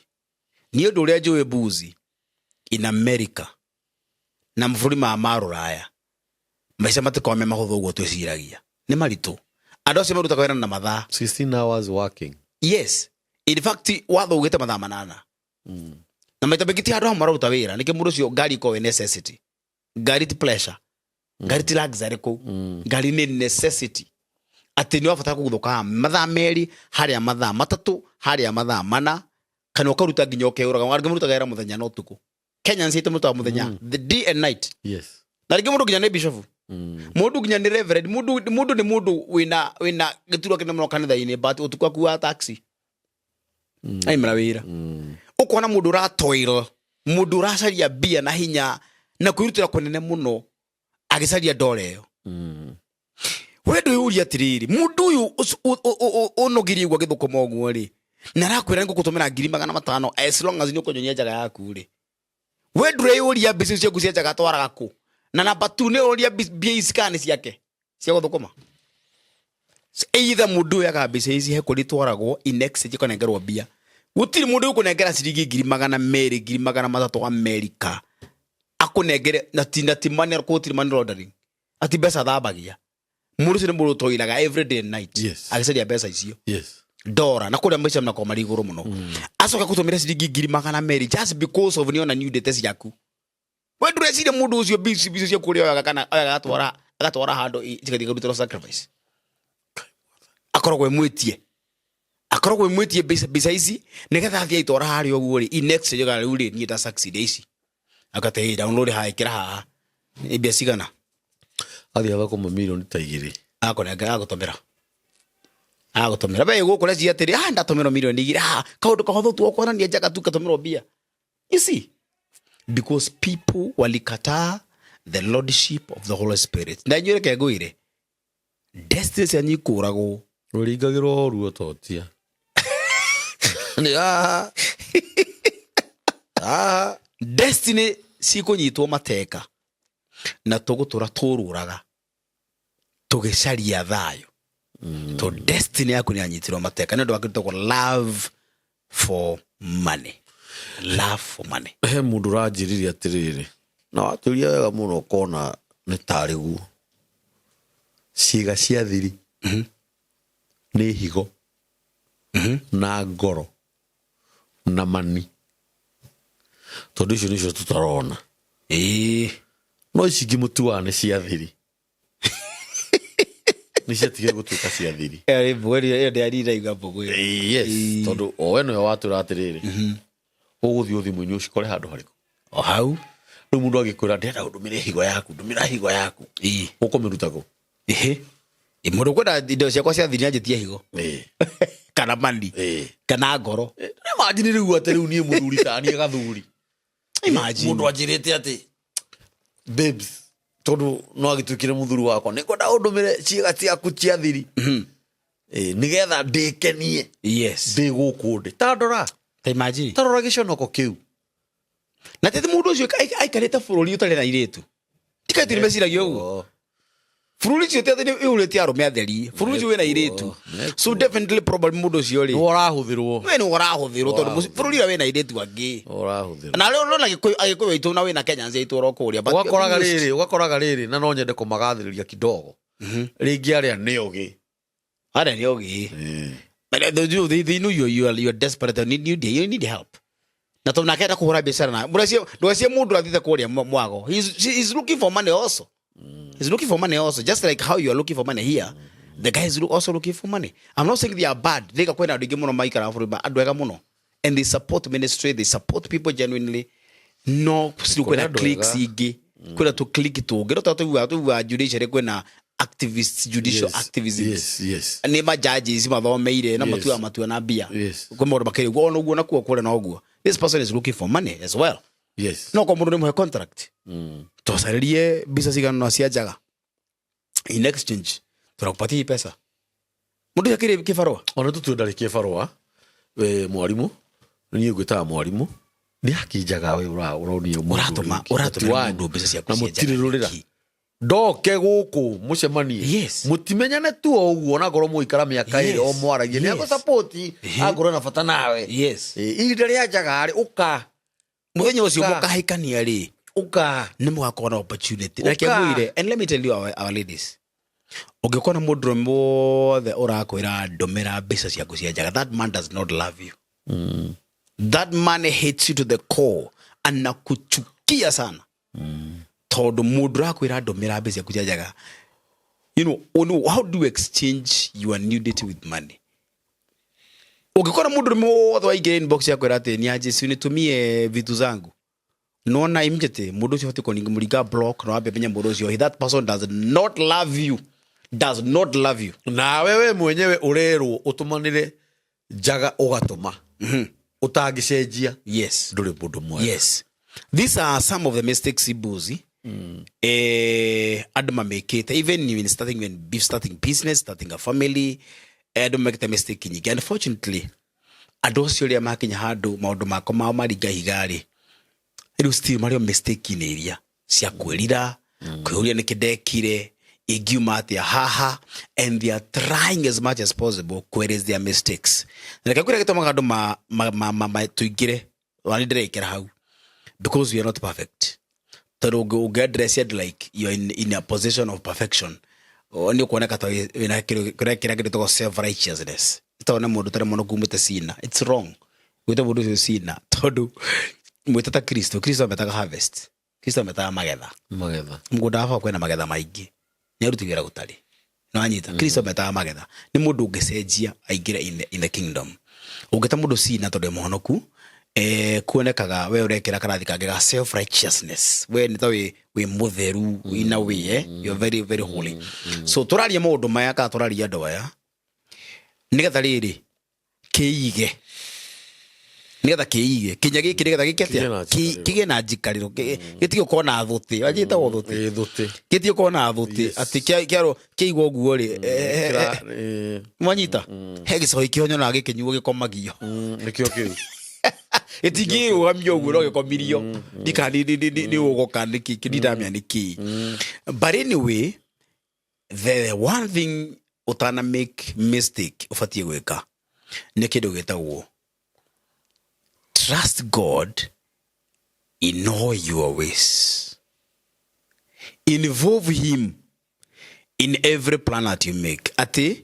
nĩ ũndũ ũrĩa njũĩ mbuzi in America na mabũrũri maya ma rũraya, maica matikoragwo me mahũthũ ũguo twĩciragia, nĩ maritũ. Andũ acio marutaga wĩra na mathaa. 16 hours working. Yes, in fact watho ugĩte mathaa 8. Na maita maingĩ ti handũ hamwe mararuta wĩra. Nĩkĩo mũndũ ũcio ngari ĩkoragwo ĩ necessity. Ngari ti pleasure, ngari ti luxury kũu. Ngari nĩ necessity, atĩ nĩ wabatara kũguthũka mathaa 2 harĩa, mathaa 3 harĩa, mathaa 4, kana ũkaruta nginya ũkeũraga. Angĩ marutaga wĩra mũthenya na ũtukũ. Kenyans aitũ marutaga mũthenya, the day and night. Na rĩngĩ mũndũ nginya nĩ bishop, mũndũ nginya nĩ reverend, mũndũ nĩ mũndũ wĩna gĩturwa kĩnene mũno kanitha-inĩ, but ũtukũ akuaga taxi aimĩra wĩra. Ũkona mũndũ ũratoil, mũndũ ũracaria mbia na hinya na kwĩrutĩra kũnene mũno agĩcaria ndora ĩyo. We ndwĩyũria atĩrĩrĩ, mũndũ ũyũ ũnogirie ũguo agĩthũkũma ũguo rĩ, na arakwĩra nĩngũgũtũmĩra 500,000 as long as nĩ ũkũnyonia njaga yaku rĩ, we ndũreyũria mbica ciaku cia njaga atwaraga kũ? Na namba tu nĩ ũria mbia ici kana nĩ ciake cia gũthũkũma. Either mũndũ ũyũ aga mbica ici he kũrĩa itwaragwo, in exchange ĩkanengerwo mbia. Gũtirĩ mũndũ ũkũnengera ciringi 200,000, 300,000 Amerika akũnengere na ti money, gũtirĩ money laundering, ati mbeca thambagia. Mũndũ ũcio nĩ mũndũ ũtoiraga every day and night agĩcaria mbeca icio, ndora na kũrĩa maica makorwo marĩ igũrũ mũno, acoka gũtũmĩra ciringi 200,000 just because of nĩona nĩundĩte ciaku. We ndũreciria mũndũ ũcio mbica ciaku ũrĩa oyaga kana oyaga agatwara handũ cigathiĩ ikarutĩrwo sacrifice? Akoragwo ĩmwĩtie mbica ici nĩgetha athiĩ aitwara harĩa ũguo rĩ, in next yoga rĩu rĩ, niĩ nda succeed ici akate, "Hey, download haha, ĩkĩra haha, nĩ mbia cigana?" Athiĩ agathũkũma mirioni ta 2. Akũnengera, agũtũmĩra we gũkũ reci atĩrĩ, ah, ndatũmĩrwo mirioni 2, ah, kaũndũ kahũthũ tu okonania njaga tu katũmĩrwo mbia. You see, because people walikataa the lordship of the Holy Spirit. Na inyuĩ reke ngwĩre, destiny cianyu ikũragwo. Ũringagĩrwo ruo totia nĩ haha haha. Destiny cikũnyitwo mateka na tũgũtũra tũrũraga tũgĩcaria thayũ, to destiny yaku nĩ yanyitirwo mateka nĩ ũndũ wa kĩndũ gĩtagwo love for money, love for money. He mũndũ ũranjĩrire atĩrĩrĩ, na watũria wega mũno ũkona nĩ tarĩ guo, ciĩga cia thiri nĩ higo na ngoro na mani, tondũ icio nĩcio tũtarona. No ici ingĩ mũtuaga nĩ cia thiri nĩ ciatigire gũtuĩka cia thiri. Ĩyo ndĩariraigua mbũgũ ĩyo. Yes, tondũ o we nĩwe watwĩra atĩrĩrĩ, ũgũthiĩ ũthimũ-inĩ ũcikore handũ harĩkũ? O hau. Rĩu mũndũ agĩkwĩra, "Ndĩrenda ũndũmĩre higo yaku, ndũmĩra higo yaku," Ĩĩ. ũkũmĩruta kũ? Ĩhĩ. Ĩ, mũndũ ũkwenda indo ciakwa cia thiri anjĩtie higo kana mani kana ngoro. Imagine rĩu atĩ rĩu niĩ mũthuri ta niĩ gathuri, Imagine. Mũndũ anjĩrĩte atĩ, "Babes," tondũ no agĩtuĩkire mũthuri wakwa, "nĩngwenda ũndũmĩre ciĩga ciaku cia thiri nĩgetha ndĩkenie ndĩ gũkũ ndĩ." Ta ndora. Ta imagine. Ta rora gĩconoko kĩu. Na tete mũndũ ũcio aikarĩte bũrũri ũtarĩ na airĩtu, tiga tiri meciragia ũguo. Bũrũri ũcio ti atĩ nĩ ũrĩtie arũme atheri, bũrũri ũcio wĩna airĩtu. So definitely, probably mũndũ ũcio rĩ, Nĩ ũrahũthĩrwo. We nĩ ũrahũthĩrwo tondũ bũrũri ũrĩa wĩna airĩtu angĩ. Ũrahũthĩrwo. Na rĩu ũrona Agĩkũyũ aitũ na wĩna Kenyans aitũ oro kũrĩa, but Ũgakoraga rĩrĩ, ũgakoraga rĩrĩ, na no nyende kũmagathĩrĩria kidogo rĩngĩ, arĩa nĩ ogĩ. Arĩa nĩ ogĩ. But they know you are desperate and you need help. Na tondũ nake enda kũhũra biacara na ndũgacie mũndũ athiĩte kũrĩa mwago. He's looking for money also. He's looking for money also. Just like how you are looking for money here. The guy is also looking for money. I'm not saying they are bad. They kwĩna andũ aingĩ mũno maikaraga bũrũri andũ ega mũno. And they support ministry, they support people genuinely. No still Kwĩna kwĩna andũ cliques ega. ingĩ. Kwĩna tũ clique tũngĩ. No tũiguaga judiciary kwĩna activists, judicial activism, nä majudges mathomeire na matuaga matua na mbia. Kwä maå ndå makĩrĩ ũguo, ona ũguo nakuo kũrĩa noguo this person is looking for money as well. No kwa mũndũ nĩ mũhe contract, tũcarĩrie mbica cigana na cia njaga, in exchange tũrakupatia hii pesa, mũndũ ũcio akĩrĩ kĩbarũa. Ona tũtue ndarĩkie barũa, we mwarimũ, niĩ ngwĩtaga mwarimũ, nĩ akinjaga we ũronie mũndũ Ũratũma ũrĩa ũngĩ. ũratũmĩra mũndũ mbeca ciaku Na cia njaga mũtirĩrũrĩra nĩkĩ? Ndoke gũkũ mũcemanie, mũtimenyane tu o ũguo, onakorwo mũikara mĩaka ĩrĩ o mwaragie, nĩ agũsapoti angorwo na bata nawe. Ihinda rĩa njaga rĩ, ũka. Mũthenya ũcio Ũka. mũkahikania rĩ, Ũka. Nĩ mũgakorwo na opportunity na reke Ũka. ngwĩre, and let me tell you, our ladies, ũngĩkona mũndũrũme wothe ũrakwĩra, "Ndũmĩra mbeca ciaku cia njaga," that man does not love you. That man hates you to the core, anakuchukia sana, tondũ mũndũ ũrakwĩra, "Ndũmĩra mbeca ciaku cia njaga," oh no, how do you exchange your nudity with money? Ũngĩkora mũndũrũme wothe waingĩra inbox yakwĩra atĩ, "Niaje, si unitumie vitu zangu," nona immediately mũndũ ũcio ũbatiĩ kũmũringa block na wambe menye mũndũ ũcio, that person does not love you, does not love you. Nawe we mwenyewe ũrerwo ũtũmanĩre njaga, ũgatũma ũtangĩcenjia, ndũrĩ mũndũ mwega. Yes, these are some of the mistakes ibuzi andũ mamĩkĩte, even in starting, when starting business, starting a family, andũ mekĩte mistake nyingĩ. Unfortunately, andũ acio rĩa makinya handũ maũndũ mako mao maringa ihiga-rĩ, rĩu still marĩ o mistake-inĩ iria cia kwĩrira, kwĩyũria nĩkĩ ndekire, ingiuma atĩa haha, and they are trying as much as possible ku erase their mistakes. Na reke ngwĩre gĩtũmaga andũ tũingĩre wani ndĩrekĩra hau, because we are not perfect, tondũ ũngĩ address it like you are in a position of perfection, nĩ ũkuoneka ta wĩna kĩrĩa kĩrĩa self righteousness, tondũ nĩ mũndũ ũtarĩ mũno kumĩte sina. It's wrong gwĩta mũndũ ũcio sina, tondũ mwĩte ta Kristo. Kristo ametaga harvest, Kristo ametaga magetha. Magetha. Mũgũnda wa baba kwĩna magetha maingĩ, nĩ aruti wĩra gũtarĩ nĩwanyita. Kristo ametaga magetha, nĩ mũndũ ũngĩcenjia aingĩre in the kingdom. Ũngĩta mũndũ sina tondũ ĩ mũhonoku, kuonekaga we ũrekĩra karathi kangĩ ga self righteousness, we nĩ ta wĩ mũtheru in a way, you're very very holy. So tũraria maũndũ maya kana tũraria andũ aya nĩgetha rĩrĩ kĩige, nĩgetha kĩige kinya gĩkĩ, nĩgetha gĩke Kĩgĩe na atĩa? Kĩgĩe na njikarĩro, gĩtige gũkorwo na thũtĩ, wajĩtagwo thũtĩ. Ĩ, thũtĩ. Gĩtige gũkorwo na thũtĩ, atĩ kĩarwo kĩigwo ũguo rĩ, mwanyita he gĩcohi kĩhonyonaga gĩkĩnyuo gĩkomagio. Nĩkĩo kĩu. Gĩtingĩrũgamio ũguo, no gĩkomirio ndika nĩ ũgoka nĩkĩ ndindamenya nĩkĩ. But anyway, the one thing ũtana make mistake ũbatiĩ gwĩka nĩ kĩndũ gĩtagwo trust God in all your ways, involve him in every plan that you make, atĩ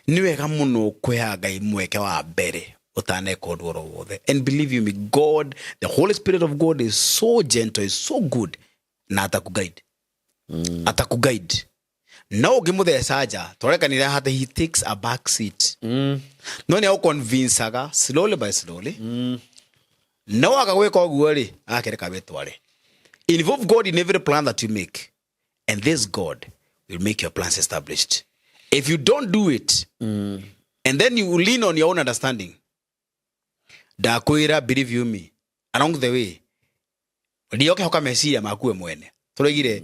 nĩ wega mũno kũheaga Ngai mweke wa mbere ũtaneka ũndũ oro wothe. And believe you me, God, the Holy Spirit of God, is so gentle, is so good, na atakuguide, atakuguide. No ũngĩmũtheca nja twarekanire hata, he takes a back seat, no nĩ agũconvincaga slowly by slowly. No aga gwĩka ũguo rĩ, akereka wĩtware. Involve God in every plan that you make, and this God will make your plans established. If you don't do it, and then you lean on your own understanding, ndakwĩra, believe you me, along the way ndiokehoka meciria maku we mwene. Tũroigire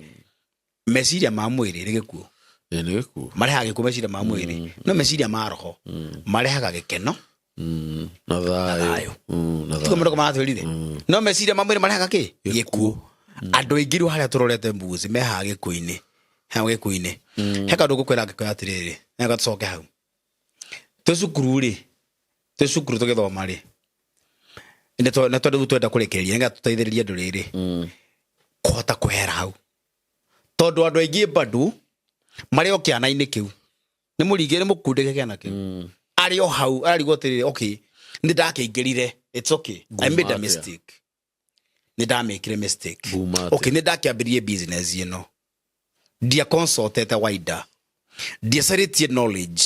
meciria ma mwĩrĩ nĩ gĩkuũ. Ĩ, nĩ gĩkuũ. Marehaga gĩkuũ meciria ma mwĩrĩ, no meciria ma roho marehaga gĩkeno Na thayũ. thayũ. Na tiguo thayũ. mũndũ maratwĩrire, no meciria ma mwĩrĩ marehaga kĩ? Gĩkuũ. Andũ aingĩ rĩu harĩa tũrorete mbuzi mehaga gĩkuũ-inĩ, haha gĩkuũ-inĩ. He kaũndũ ngũkwĩra ngĩkwĩra atĩrĩrĩ, nĩgetha tũcoke hau twĩ cukuru rĩ, twĩ cukuru tũgĩthoma rĩ, nĩ tondũ rĩu twenda kũrĩkĩrĩria nĩgetha tũteithĩrĩrie andũ rĩrĩ kũhota kwehera hau, tondũ andũ aingĩ bado marĩ o kĩana-inĩ kĩu, nĩ mũringe nĩ mũkundĩke kĩana kĩu, arĩ o hau ararigwo atĩrĩrĩ, okay, nĩ ndakĩingĩrire, it's okay, I made a Nguma atĩa? mistake, nĩ ndamĩkire mistake. Nguma atĩa? Okay, nĩ ndakĩambĩrĩrie business ĩno, ndiaconsultete wider, ndiacarĩtie knowledge,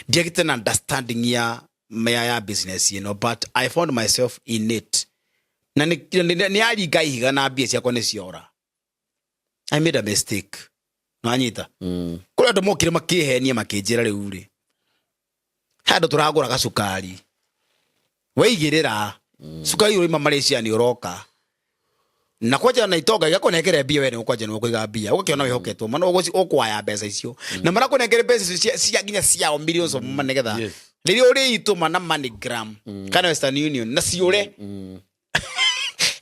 ndiagĩte na understanding ya business ĩno, but I found myself in it na nĩ aringa ihiga na mbia ciakwa nĩ ciora. I made a mistake. Nanyita kũrĩ andũ mokire makĩhenia makĩnjĩra rĩu rĩ, he andũ tũragũra gacukari, weigĩrĩra cukari ũraima Malaysia nĩ ũroka na kwanja na itonga igakũnengere mbia, we nĩ ũkwanja nĩ ũkũiga mbia ũgakĩona wĩhoketwo mana ũkwaya mbeca icio na marakũnengere mbeca icio cia nginya ciao millions of money nĩgetha rĩrĩa ũrĩitũma na MoneyGram kana Western Union na ciũre.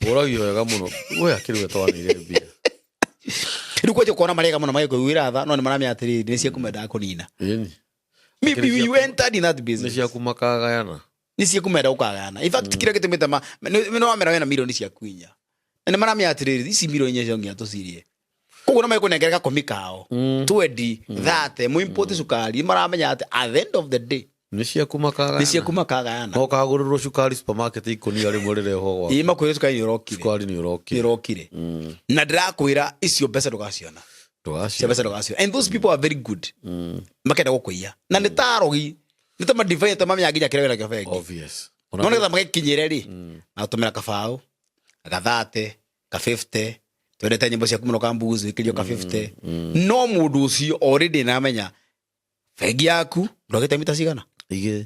Ũragio wega mũno we akĩrĩ we twanĩire mbia. Rĩu kwanja ũkona marega mũno magĩkũiguĩra tha, no nĩ maramenya atĩrĩrĩ, nĩ ciaku mendaga kũnina. Ĩni. Maybe Nĩ you entered in that nĩ business. ciaku makagayana. Nĩ ciaku menda ũkagayana. In fact, kĩrĩa gĩtũmĩte ma nĩ wamera wĩna milioni ciaku inya na nĩ maramenya atĩrĩrĩ, ici milioni inya cio nginya tũcirie, koguo no mekũnengere gakũmi kao 20 30 mũimport cukari, maramenya atĩ at the end of the day Nĩ ciaku makagayana. Nĩ ciaku makagayana. No kagũrĩrwo cukari supermarket ikũnia rĩmwe rĩrehwo gwaku. Ĩ, makwĩre cukari nĩ ũrokire. Cukari nĩ nĩ ũrokire. Ũrokire na ndĩrakwĩra icio mbeca ndũgaciona cia Ndũgaciona. mbeca ndũgaciona. And those people are very good, makenda gũkũiya na nĩ tarogi, nĩ ta madivine, ta mamenya nginya kĩrĩa wĩnakĩo bengi. Obvious. No nĩgetha magĩkinyĩre rĩ, magatũmĩra kabaũ gathate ka 50, twendete nyĩmbo ciaku mũno kambuzi, wĩkĩrio ka 50, no mũndũ ũcio already nĩamenya bengi yaku ndwagĩte mita cigana. Igĩrĩ.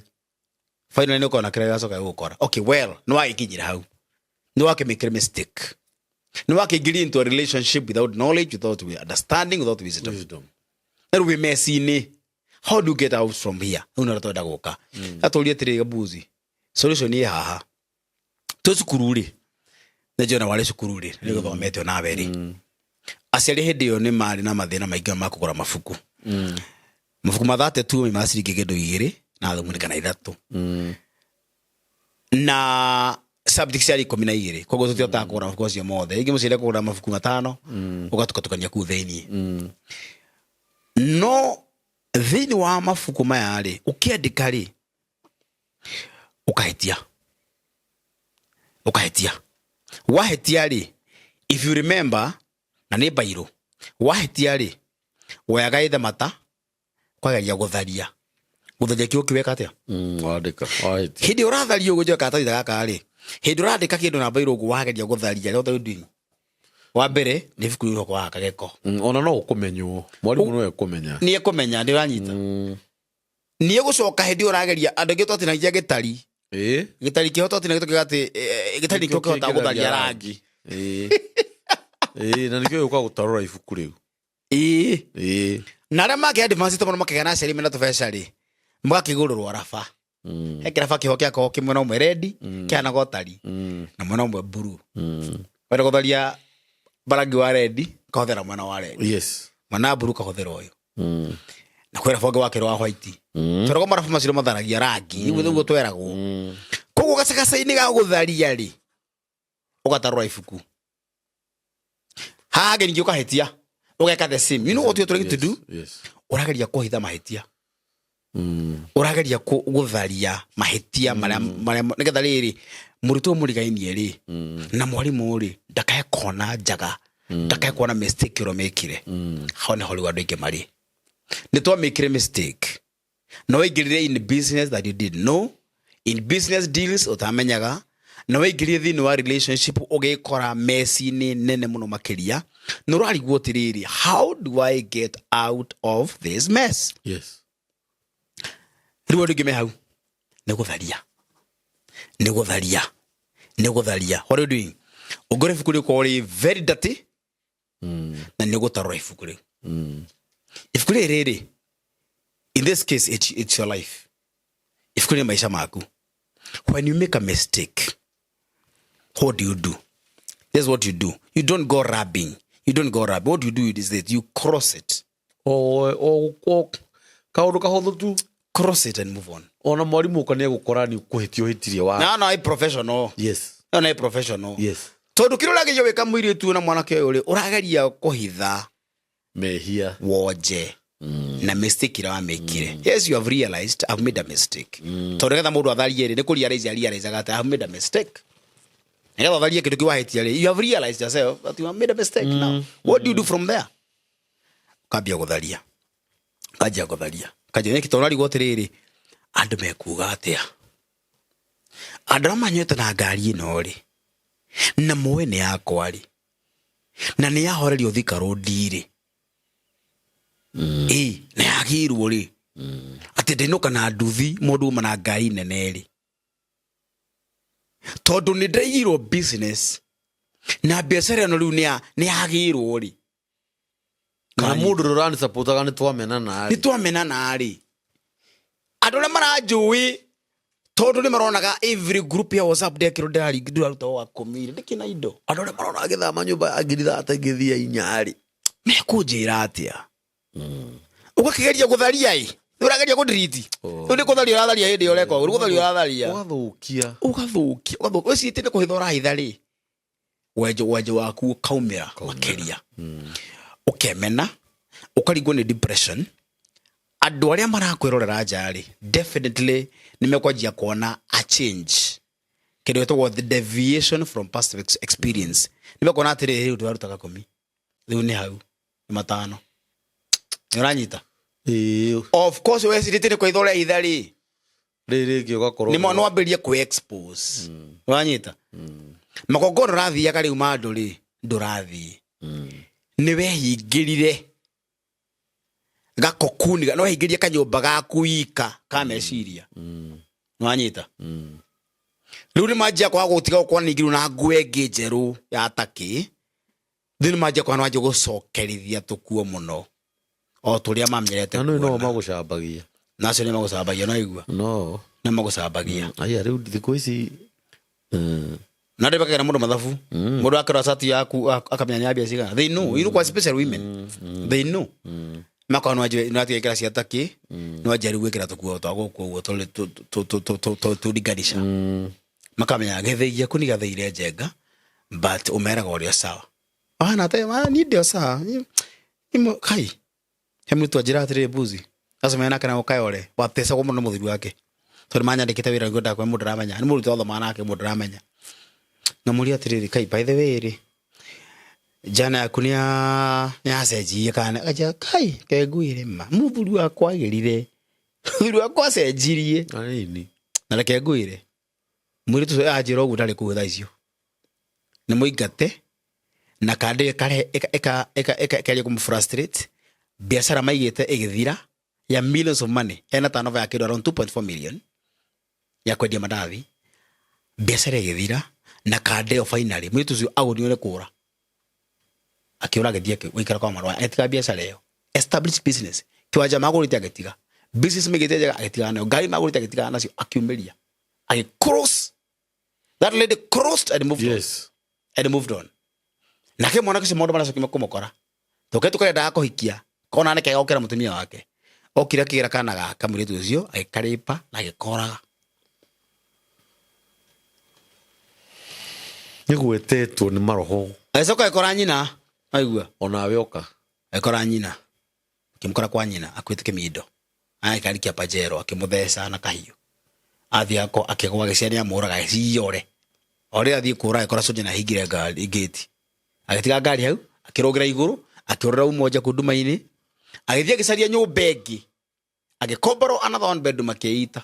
Finally nĩ ũkona kĩrĩa gĩgacoka gĩgũkora. Okay, well, nĩ wagĩkinyĩra hau, nĩ wakĩmĩkĩre mistake, nĩ wakĩingĩria into a relationship without knowledge, without understanding, without wisdom. Wisdom. Na rĩu wĩ meci-inĩ, how do you get out from here? Rĩu nĩrĩo twenda gũka atũrie atĩrĩ, mbuzi, solution ĩ haha. Twĩ cukuru rĩ, nĩ njona warĩ cukuru rĩ, nĩ gũthomete onawe rĩ, aciari hĩndĩ ĩyo nĩ marĩ na mathĩna maingĩ ma kũgũra mabuku. Mabuku ma 32 ma ciringi kĩndũ igĩrĩ na thumuni kana ithatũ, na subject ciarĩ 12, koguo tũtihotaga kũgũra mabuku macio mothe. Rĩngĩ mũciari akũgũra mabuku matano, ũgatukatukania kũu thĩiniĩ. No thĩinĩ wa mabuku maya rĩ, ũkĩandĩka rĩ, ũkahĩtia, ũkahĩtia, wahĩtia rĩ, if you remember, na nĩ mbairũ, wahĩtia rĩ, woyaga ĩthamata ũkageria gũtharia, gũtharia kĩo kĩweka atĩa? Wandĩka wahĩtia. Hĩndĩ ũratharia ũguo, njoe karatathi gaka rĩ, hĩndĩ ũrandĩka kĩndũ na mbairũ ũguo, wageria gũtharia, what are you doing? Wa mbere nĩ ibuku rĩu rĩkoraga kageko. Ona no ũkũmenywo, mwarimũ no ekũmenya. Nĩ ekũmenya nĩ ũranyita, nĩ egũcoka hĩndĩ ĩyo ũrageria andũ aingĩ twatinagia gĩtari. Ĩ. Gĩtari kĩho twatinagia tũkiuga atĩ gĩtari nĩkĩo kĩhotaga gũtharia rangi. Ĩ. Ĩ, na nĩkĩo gĩũka gũtarũra ibuku rĩu. Ĩĩ. Ĩ. Na arĩa makĩ advance mũno makĩgĩa na aciari mena tũbeca rĩ, magakĩgũrĩrwo raba. He kĩraba kĩho kĩakoragwo kĩ mwena ũmwe rendi kĩhanaga ũtari na mwena ũmwe mburu. Wenda gũtharia rangi wa rendi, ũkahũthĩra mwena wa rendi. Mwena wa mburu ũkahũthĩra ũyũ. Na kwĩ raba ũngĩ wakĩrwo wa white. Tweragwo maraba macio matharagia rangi, ũguo nĩguo tweragwo. Koguo gacagaca-inĩ ga gũtharia rĩ, ũgatarũra ibuku haha hangĩ ningĩ ũkahĩtia, ũgeka the same. You know what you're trying to do? Yes. Ũrageria kũhitha mahĩtia, ũrageria gũtharia mahĩtia marĩa nĩgetha rĩrĩ mũrutwo mũrigainie rĩ na mwarimũ rĩ ndakae kuona njaga, ndakae kuona mistake ũrĩa mekire. Hau nĩho rĩu andũ aingĩ marĩ nĩ twamĩkire mistake. No waingĩrire in business that you didn't know, in business deals ũtamenyaga, Na weingĩrire thĩinĩ wa relationship ũgĩkora mess-inĩ nene mũno makĩria, na ũrarigwo atĩrĩrĩ, how do I get out of this mess? Rĩu andũ aingĩ me hau nĩ gũtharia, nĩ gũtharia, nĩ gũtharia. What are you doing? Ũngĩona ibuku rĩkorwo rĩ very dirty, na nĩ ũgũtarũra ibuku rĩu. Ibuku rĩrĩ rĩ, in this case it's your life. Ibuku rĩ maica maku. When you make a mistake, what do you do? This is what you do. You don't go rubbing. You don't go rubbing. What you do is that you cross it. O kaũndũ kahũthũ tu. Cross it and move on. Ona mwarimũ ũka nĩ egũkora nĩ kũhĩtia ũhĩtirie wa. Na no, I professional. No, no, professional. Tondũ kĩrĩa ũrageria gwĩka mũirĩtu na mwanake ũyũ rĩ, ũrageria kũhitha mehia, wonje na mistake ĩrĩa wamĩkire. Yes, you have realized I've made a mistake. Tondũ nĩgetha mũndũ atharie rĩ, nĩ kũ realize arealizaga atĩ I've made a mistake. Nĩgetha ũtharie kĩndũ kĩu wahĩtia rĩ, you have realized yourself that you have made a mistake. Now what do you do from there? Ũkambia gũtharia, ũkanjia gũtharia, ũkanjia nĩkĩ? Tondũ ũrarigwo atĩrĩrĩ, andũ mekuga atĩa? Andũ arĩa manyuĩte na ngari ĩno rĩ, na moĩ nĩ yakwa rĩ, na nĩ yahorerio Thika Road rĩ, ĩ na yagĩirwo rĩ, atĩ ndinũka na nduthi mũndũ uma na ngari nene rĩ, tondũ nĩ ndĩraigirwo business na biacara ĩno rĩu nĩ yagĩirwo rĩ. Kana mũndũ ũrĩa ũranisapũtaga nĩ twamenana. Nĩ twamenana rĩ, andũ arĩa maranjũĩ tondũ nĩ maronaga every group ya WhatsApp ndekĩrwo ndĩraruta wa kũmire ndĩkĩ na indo. Andũ arĩa marona agĩthama nyũmba ya 30,000 ngĩthia 4 rĩ, mekũnjĩra atĩa? Ũgakĩgeria gũtharia ĩ, nĩ ũrageria kũndiriti. Rĩu nĩ kũtharia ũratharia hĩndĩ ĩyo ũreka ũguo, nĩ gũtharia ũratharia. Ũgathũkia. Ũgathũkia, ũgathũkia. Wĩcirĩtie nĩ kũhitha ũrahitha rĩ, wenjo waku ũkaumĩra makĩria, ũkemena, ũkaringwo nĩ depression. Andũ arĩa marakwĩrorera nja rĩ, definitely nĩ mekwanjia kuona a change, kĩndũ gĩtagwo the deviation from past experience. Nĩ mekuona atĩrĩrĩ, rĩu ndũrarutaga kũmi, rĩu nĩ hau nĩ 5. Nĩ ũranyita? Ĩĩ. Of course wecirĩtie nĩ kũhitha ũrehitha rĩ, rĩrĩ rĩngĩ ũgakorwo nĩ no wambĩrĩrie kwĩ expose. Ũranyita? Magongona ũrathiaga rĩu ma andũ rĩ, ndũrathiĩ. Nĩ wehingĩrire gakokuni, nĩ wehingĩrire kanyũmba gaku wika ka meciria. Nĩwanyita? Rĩu nĩ manjia kwaga gũtiga gũkorwo ningĩ na nguo ĩngĩ njerũ ya takĩ. Rĩu nĩ manjia kwaga, nĩwanjia gũcokerithia tũkuo mũno o tũrĩa mamenyerete Na no kuona. Magũcambagia. Na acio nĩ magũcambagia, no igua. No. Nĩ magũcambagia. Aya rĩu thikũ ici Na ndä bakagera mũndũ mathabu, mũndũ akĩrora cati yaku akamenya nĩ ambia cigana. They know, you know, kwa especially women, they know. Makona nĩwatiga ĩkĩra cia takĩ, nĩwanjia rĩu gwĩkĩra tũkuo twa gũkũ ũguo tũringanisha, makamenya gĩthĩi gĩaku nĩ gathĩire njenga, but ũmeraga ũrĩa sawa ahana te niĩ ndĩ o sawa. Kai he mũrutwo anjĩra atĩrĩrĩ, mbuzi acemania nake na gũkayore watecagwo mũno nĩ mũthuri wake, tondũ manyandĩkĩte wĩra nĩguo ndakwe mũndũ aramenya nĩ mũrutwo wathomaga nake mũndũ aramenya. Ngamũria atĩrĩrĩ, kai, by the way rĩ, njana yaku nĩ yacenjirie kana? Akanjĩra, kai kenguĩre ma mũthuri wakwa agĩrire, mũthuri wakwa acenjirie. Anini. Na reke ngwĩre, mũirĩtu ũcio anjĩra ũguo ndarĩ kũu thaa icio, nĩ mũingate na kandĩ ĩkageria kũmũ frustrate. Biacara maigĩte ĩgĩthira ya millions of money, ena turnover ya kĩndũ around 2.4 million ya kwendia mandathi. Biacara ĩgĩthira na kandĩ ĩyo. Finally mũirĩtu ũcio agũrirwo nĩ kũra, akĩũra, agĩthiĩ gũikara kwa marũa, agĩtiga biacara ĩyo, established business. Kiwanja magũrĩte agĩtiga, business maigĩte njega agĩtigana nayo, ngari magũrĩte agĩtigana nacio, akiumĩria, agĩ cross. That lady crossed and moved on. And moved on. Nake mwanake ũcio maũndũ maracokire kũmũkora tũke tũkarendaga kũhikia kona nĩ kega gũkĩra mũtumia wake. Okire akĩgĩra kana gaka mũirĩtu ũcio, agĩkarĩpa na agĩkoraga. Nĩ gwetetwo nĩ maroho. Agĩcoka agĩkora nyina, aigua. Onawe oka. Agĩkora nyina, akĩmũkora kwa nyina akuĩte kĩmindo, agĩkarikia pajero, akĩmũtheca na kahiũ, athiĩ ako akĩgwa, agĩcia nĩ amũraga agĩciyore. O rĩrĩa athiĩ kũra, agĩkora soja na ahingire ngari ngĩti, agĩtiga ngari hau, akĩrũgĩra igũrũ, akĩũrĩra umoja kũu nduma-inĩ, agĩthiĩ agĩcaria nyũmba ĩngĩ, agĩkomborwo another one bedroom, akĩita,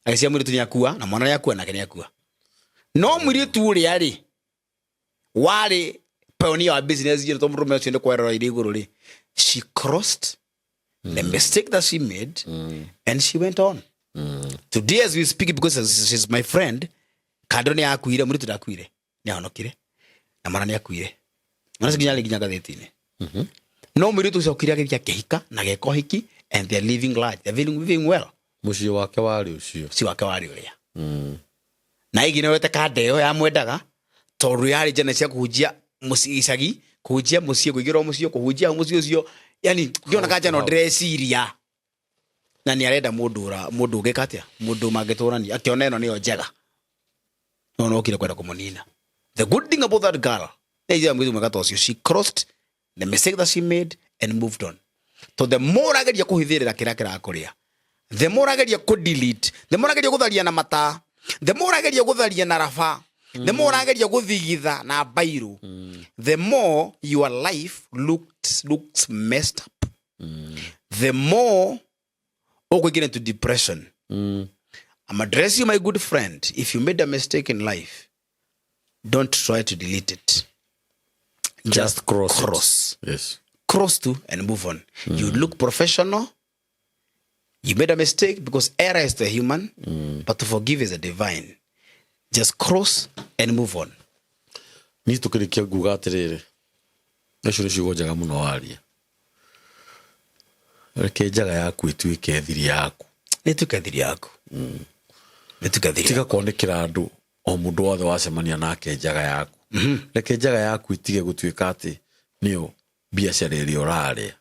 agĩcia mũirĩtu nĩ akua na mwana nĩ akua nake nĩ akua. No mũirĩtu ũrĩa rĩ warĩ pioneer wa business ĩno, tondũ mũndũrũme ũcio nĩ kwerora igũrũ rĩ, she crossed the mistake that she made and she went on. Today as we speak, because she's my friend, kando nĩ akuire, mũirĩtu ndakuire, nĩ ahonokire na mwana nĩ akuire, mwana ũcio nginya arĩ nginya ngathĩti-inĩ. No mũirĩtu ũcio okire agĩthiĩ akĩhika na geka ũhiki, and they are living large, they are living well. Mũciĩ wake warĩ ũcio. Ũcio wake warĩ ũrĩa na ĩngĩ nĩ kanda ĩyo yamwendaga, tondũ yarĩ njana cia kũhunjia mũciĩ, icagi, kũhunjia mũciĩ, kũingĩrwo mũciĩ, kũhunjia mũciĩ ũcio, yani ngĩona kanja no ndĩreciria na nĩ arenda mũndũ ũra mũndũ ũngĩka atĩa, mũndũ mangĩtũrania, akĩona ĩno nĩyo njega, no nokire kwenda kũmũnina. The good thing about that girl nĩ njĩra mũirĩtu mwega ta ũcio, she crossed the mistake that she made and moved on. To the more ageria kũhithĩrĩra kĩrĩa kĩrakũrĩa, the more ageria kũ delete, the more ageria gũtharia na mata, the more ageria gũtharia na raba, the more ageria gũthigitha na bairũ, the more your life looks messed up, the more ũkũingĩra into depression. I'm address you, my good friend, if you made a mistake in life, don't try to delete it. Just cross it. Cross. Yes. Cross to and move on. You look professional. You made a mistake, because error is the human, but to forgive is a divine. Just cross and move on. Niĩ tũkĩrĩkia nguga atĩrĩrĩ, icio nĩ ciugo njega mũno waria. Reke njaga yaku ĩtuĩke thiri yaku. Nĩtuĩke thiri yaku, nĩtuĩke thiri. Tiga kwanĩkĩra andũ o mũndũ wothe wacemania nake njaga yaku. Reke njaga yaku ĩtige gũtuĩka atĩ nĩyo biacara ĩrĩa ũrarĩa.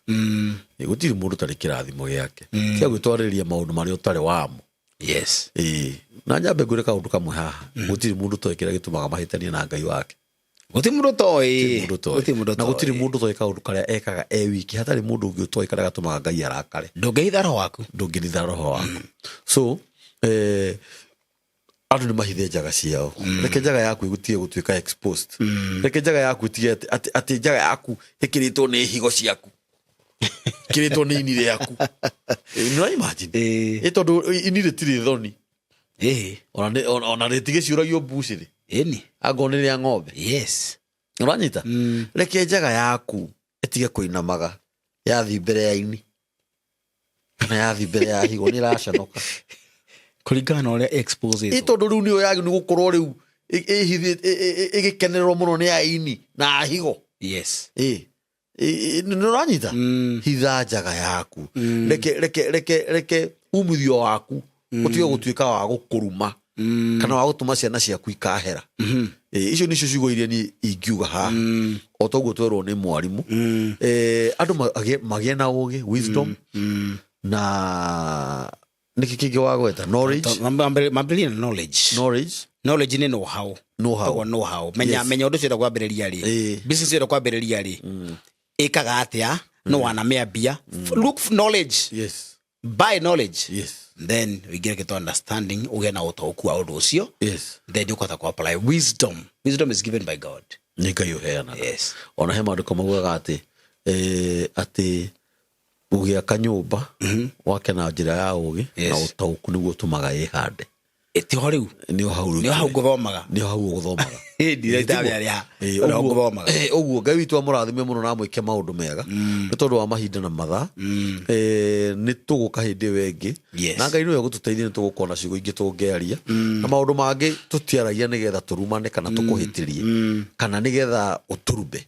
Ĩ, gũtirĩ mũndũ ũtarĩ kĩrathimo gĩake. Tiga gwĩtwarĩrĩria maũndũ marĩa ũtarĩ wamo. Ĩĩ, na nyambe ngwĩre kaũndũ kamwe haha, gũtirĩ mũndũ ũtoĩ kĩrĩa gĩtũmaga mahĩtanie na Ngai wake. Gũtirĩ mũndũ ũtoĩ. Mũndũ ũtoĩ. Gũtirĩ mũndũ Na gũtirĩ ũtoĩ. Mũndũ ũtoĩ kaũndũ karĩa ekaga e wiki, hatarĩ mũndũ ũngĩ ũtoĩ karĩa gatũmaga Ngai arakare. Ndũngĩhitha roho waku. Ndũngĩritha roho waku. So andũ nĩ mahithe njaga ciao. Reke njaga yaku ĩgũtige gũtuĩka exposed. Reke njaga yaku ĩtige atĩ njaga yaku ĩkĩrĩtwo nĩ higo ciaku, ĩkĩrĩtwo nĩ ini rĩaku. Nĩ imagine? Ĩĩ. Ĩ, tondũ ini rĩtirĩ thoni. Ona rĩtigĩciũragio mbucĩrĩ. Ĩni. Angorwo nĩ rĩa ng'ombe. Ũranyita? Reke njaga yaku ĩtige kũinamaga yathi mbere ya ini kana yathi mbere ya higo, nĩ ĩraconoka. Kũringana na ũrĩa expose. Ĩ, tondũ rĩu nĩyo yagĩ nĩ gũkorwo rĩu ĩgĩkenererwo mũno nĩ aini na ahigo. Ĩ, nĩ ũranyita? Hitha njaga yaku. Reke umithio waku ũtige gũtuĩka wa gũkũruma kana wa gũtũma ciana ciaku ikahera. Ĩ, icio nicio ciugo iria niĩ ingiuga haha, o toguo twerwo nĩ mwarimũ. Andũ magĩe na ũgĩ, wisdom, na nĩkĩ kĩngĩ wagweta? Knowledge. Mambĩrĩria na knowledge. Knowledge. Knowledge nĩ know how. Know how. Toguo know how, menya menya ũndũ ũcio ũrenda kwambĩrĩria rĩ, business ũrenda kwambĩrĩria rĩ, ĩkaga atĩa, no wanamĩambia, look for knowledge. Buy knowledge. Then ũingĩre kĩtũ understanding, ũgĩe na ũtaũku wa ũndũ ũcio. Then ũkũhota kũ apply wisdom. Wisdom is given by God. Nĩ Ngai ũheanaga. Ona he maandĩko maugaga atĩ atĩ ũgĩaka nyũmba wake na njĩra ya ũgĩ na ũtaũku nĩguo ũtũmaga ĩhande. Ĩtiho rĩu. Nĩho hau rĩu. Nĩho hau ngũthomaga. Nĩho hau ũgũthomaga. Ndiraitariarĩa nĩho ngũthomaga. Ũguo Ngai witũ amũrathime mũno na amwĩke maũndũ mega. Nĩ tondũ wa mahinda na mathaa, nĩ tũgũka hĩndĩ ĩyo ĩngĩ. Na Ngai nĩwe ũgũtũteithia, nĩ tũgũkorwo na ciugo ingĩ tũngĩaria na maũndũ mangĩ tũtiaragia nĩgetha tũrumane kana tũkũhĩtĩrie kana nĩgetha ũtũrumbe.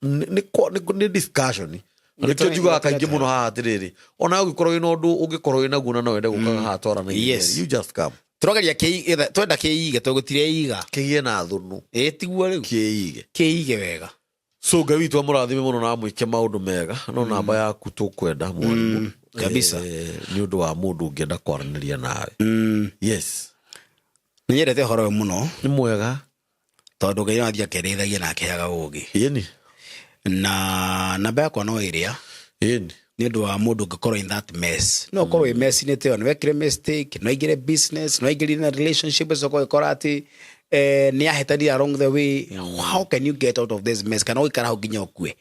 Nĩ discussion, na nĩkĩo njugaga kaingĩ mũno haha atĩrĩrĩ, ona ũngĩkorwo wĩna ũndũ ũngĩkorwo wĩ naguo na no wende gũkaga haha twaranagia, you just come. Tũrageria twenda kĩige, tũgũtirĩiga. Kĩgĩe na thũnũ. Ĩ, tiguo rĩu? Kĩige. Kĩige wega. So Ngai witũ amũrathime mũno na amwĩke maũndũ mega. No namba yaku tũkwenda, mwarimũ. Kabisa. Nĩ ũndũ wa mũndũ ũngĩenda kwaranĩria nawe. Yes. Nĩ nyendete ũhoro ũyũ mũno. Nĩ mwega. Tondũ Ngai no athiĩ akĩrĩithagia na akĩheaga ũgĩ. Na namba yakwa no ĩrĩa nĩ ũndũ wa mũndũ ũngĩkorwo in that mess, no ũkorwo wĩ mess-inĩ ta ĩyo, nĩ wekire mistake, no aingĩre business, no aingĩrire na relationship, ũcoka ũgĩkora atĩ nĩ ahĩtanire along the way. How can you get out of this mess? Kana ũgĩikara hau nginya ũkue,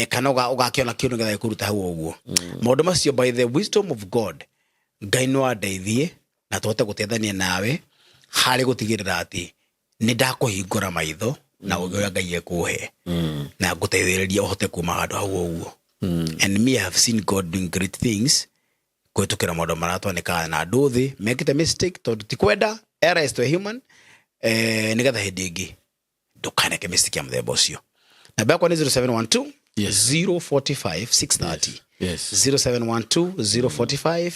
kana ũgakĩona kĩndũ nĩgetha gĩkũruta hau ũguo? Maũndũ macio, by the wisdom of God, Ngai no andeithie na tũhote gũteithania nawe harĩ gũtigĩrĩra atĩ Nĩ ndakũhingũra maitho na ũgĩ ũrĩa Ngai ekũhe na ngũteithĩrĩria ũhote kuma handũ hau ũguo. And me, I have seen God doing great things kũhĩtũkĩra maũndũ maratwanĩkaga na andũ thĩ mekĩte mistake, tondũ ti kwenda, error is to a human, nĩgetha hĩndĩ ĩngĩ ndũkaneke mistake ya mũthemba ũcio. Namba yakwa nĩ 0712 045 630. 0712 045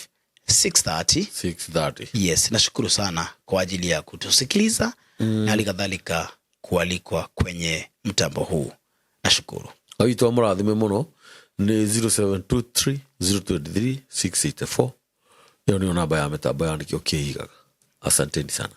630. 630. Yes, nashukuru sana kwa ajili ya kutusikiliza na hali kadhalika kualikwa kwenye mtambo huu. Nashukuru. Ngai witũ amũrathime mũno. Nĩ 0723 023 684. Ĩyo nĩyo namba ya mĩtambo ya nĩkĩo kĩigaga. Asanteni sana.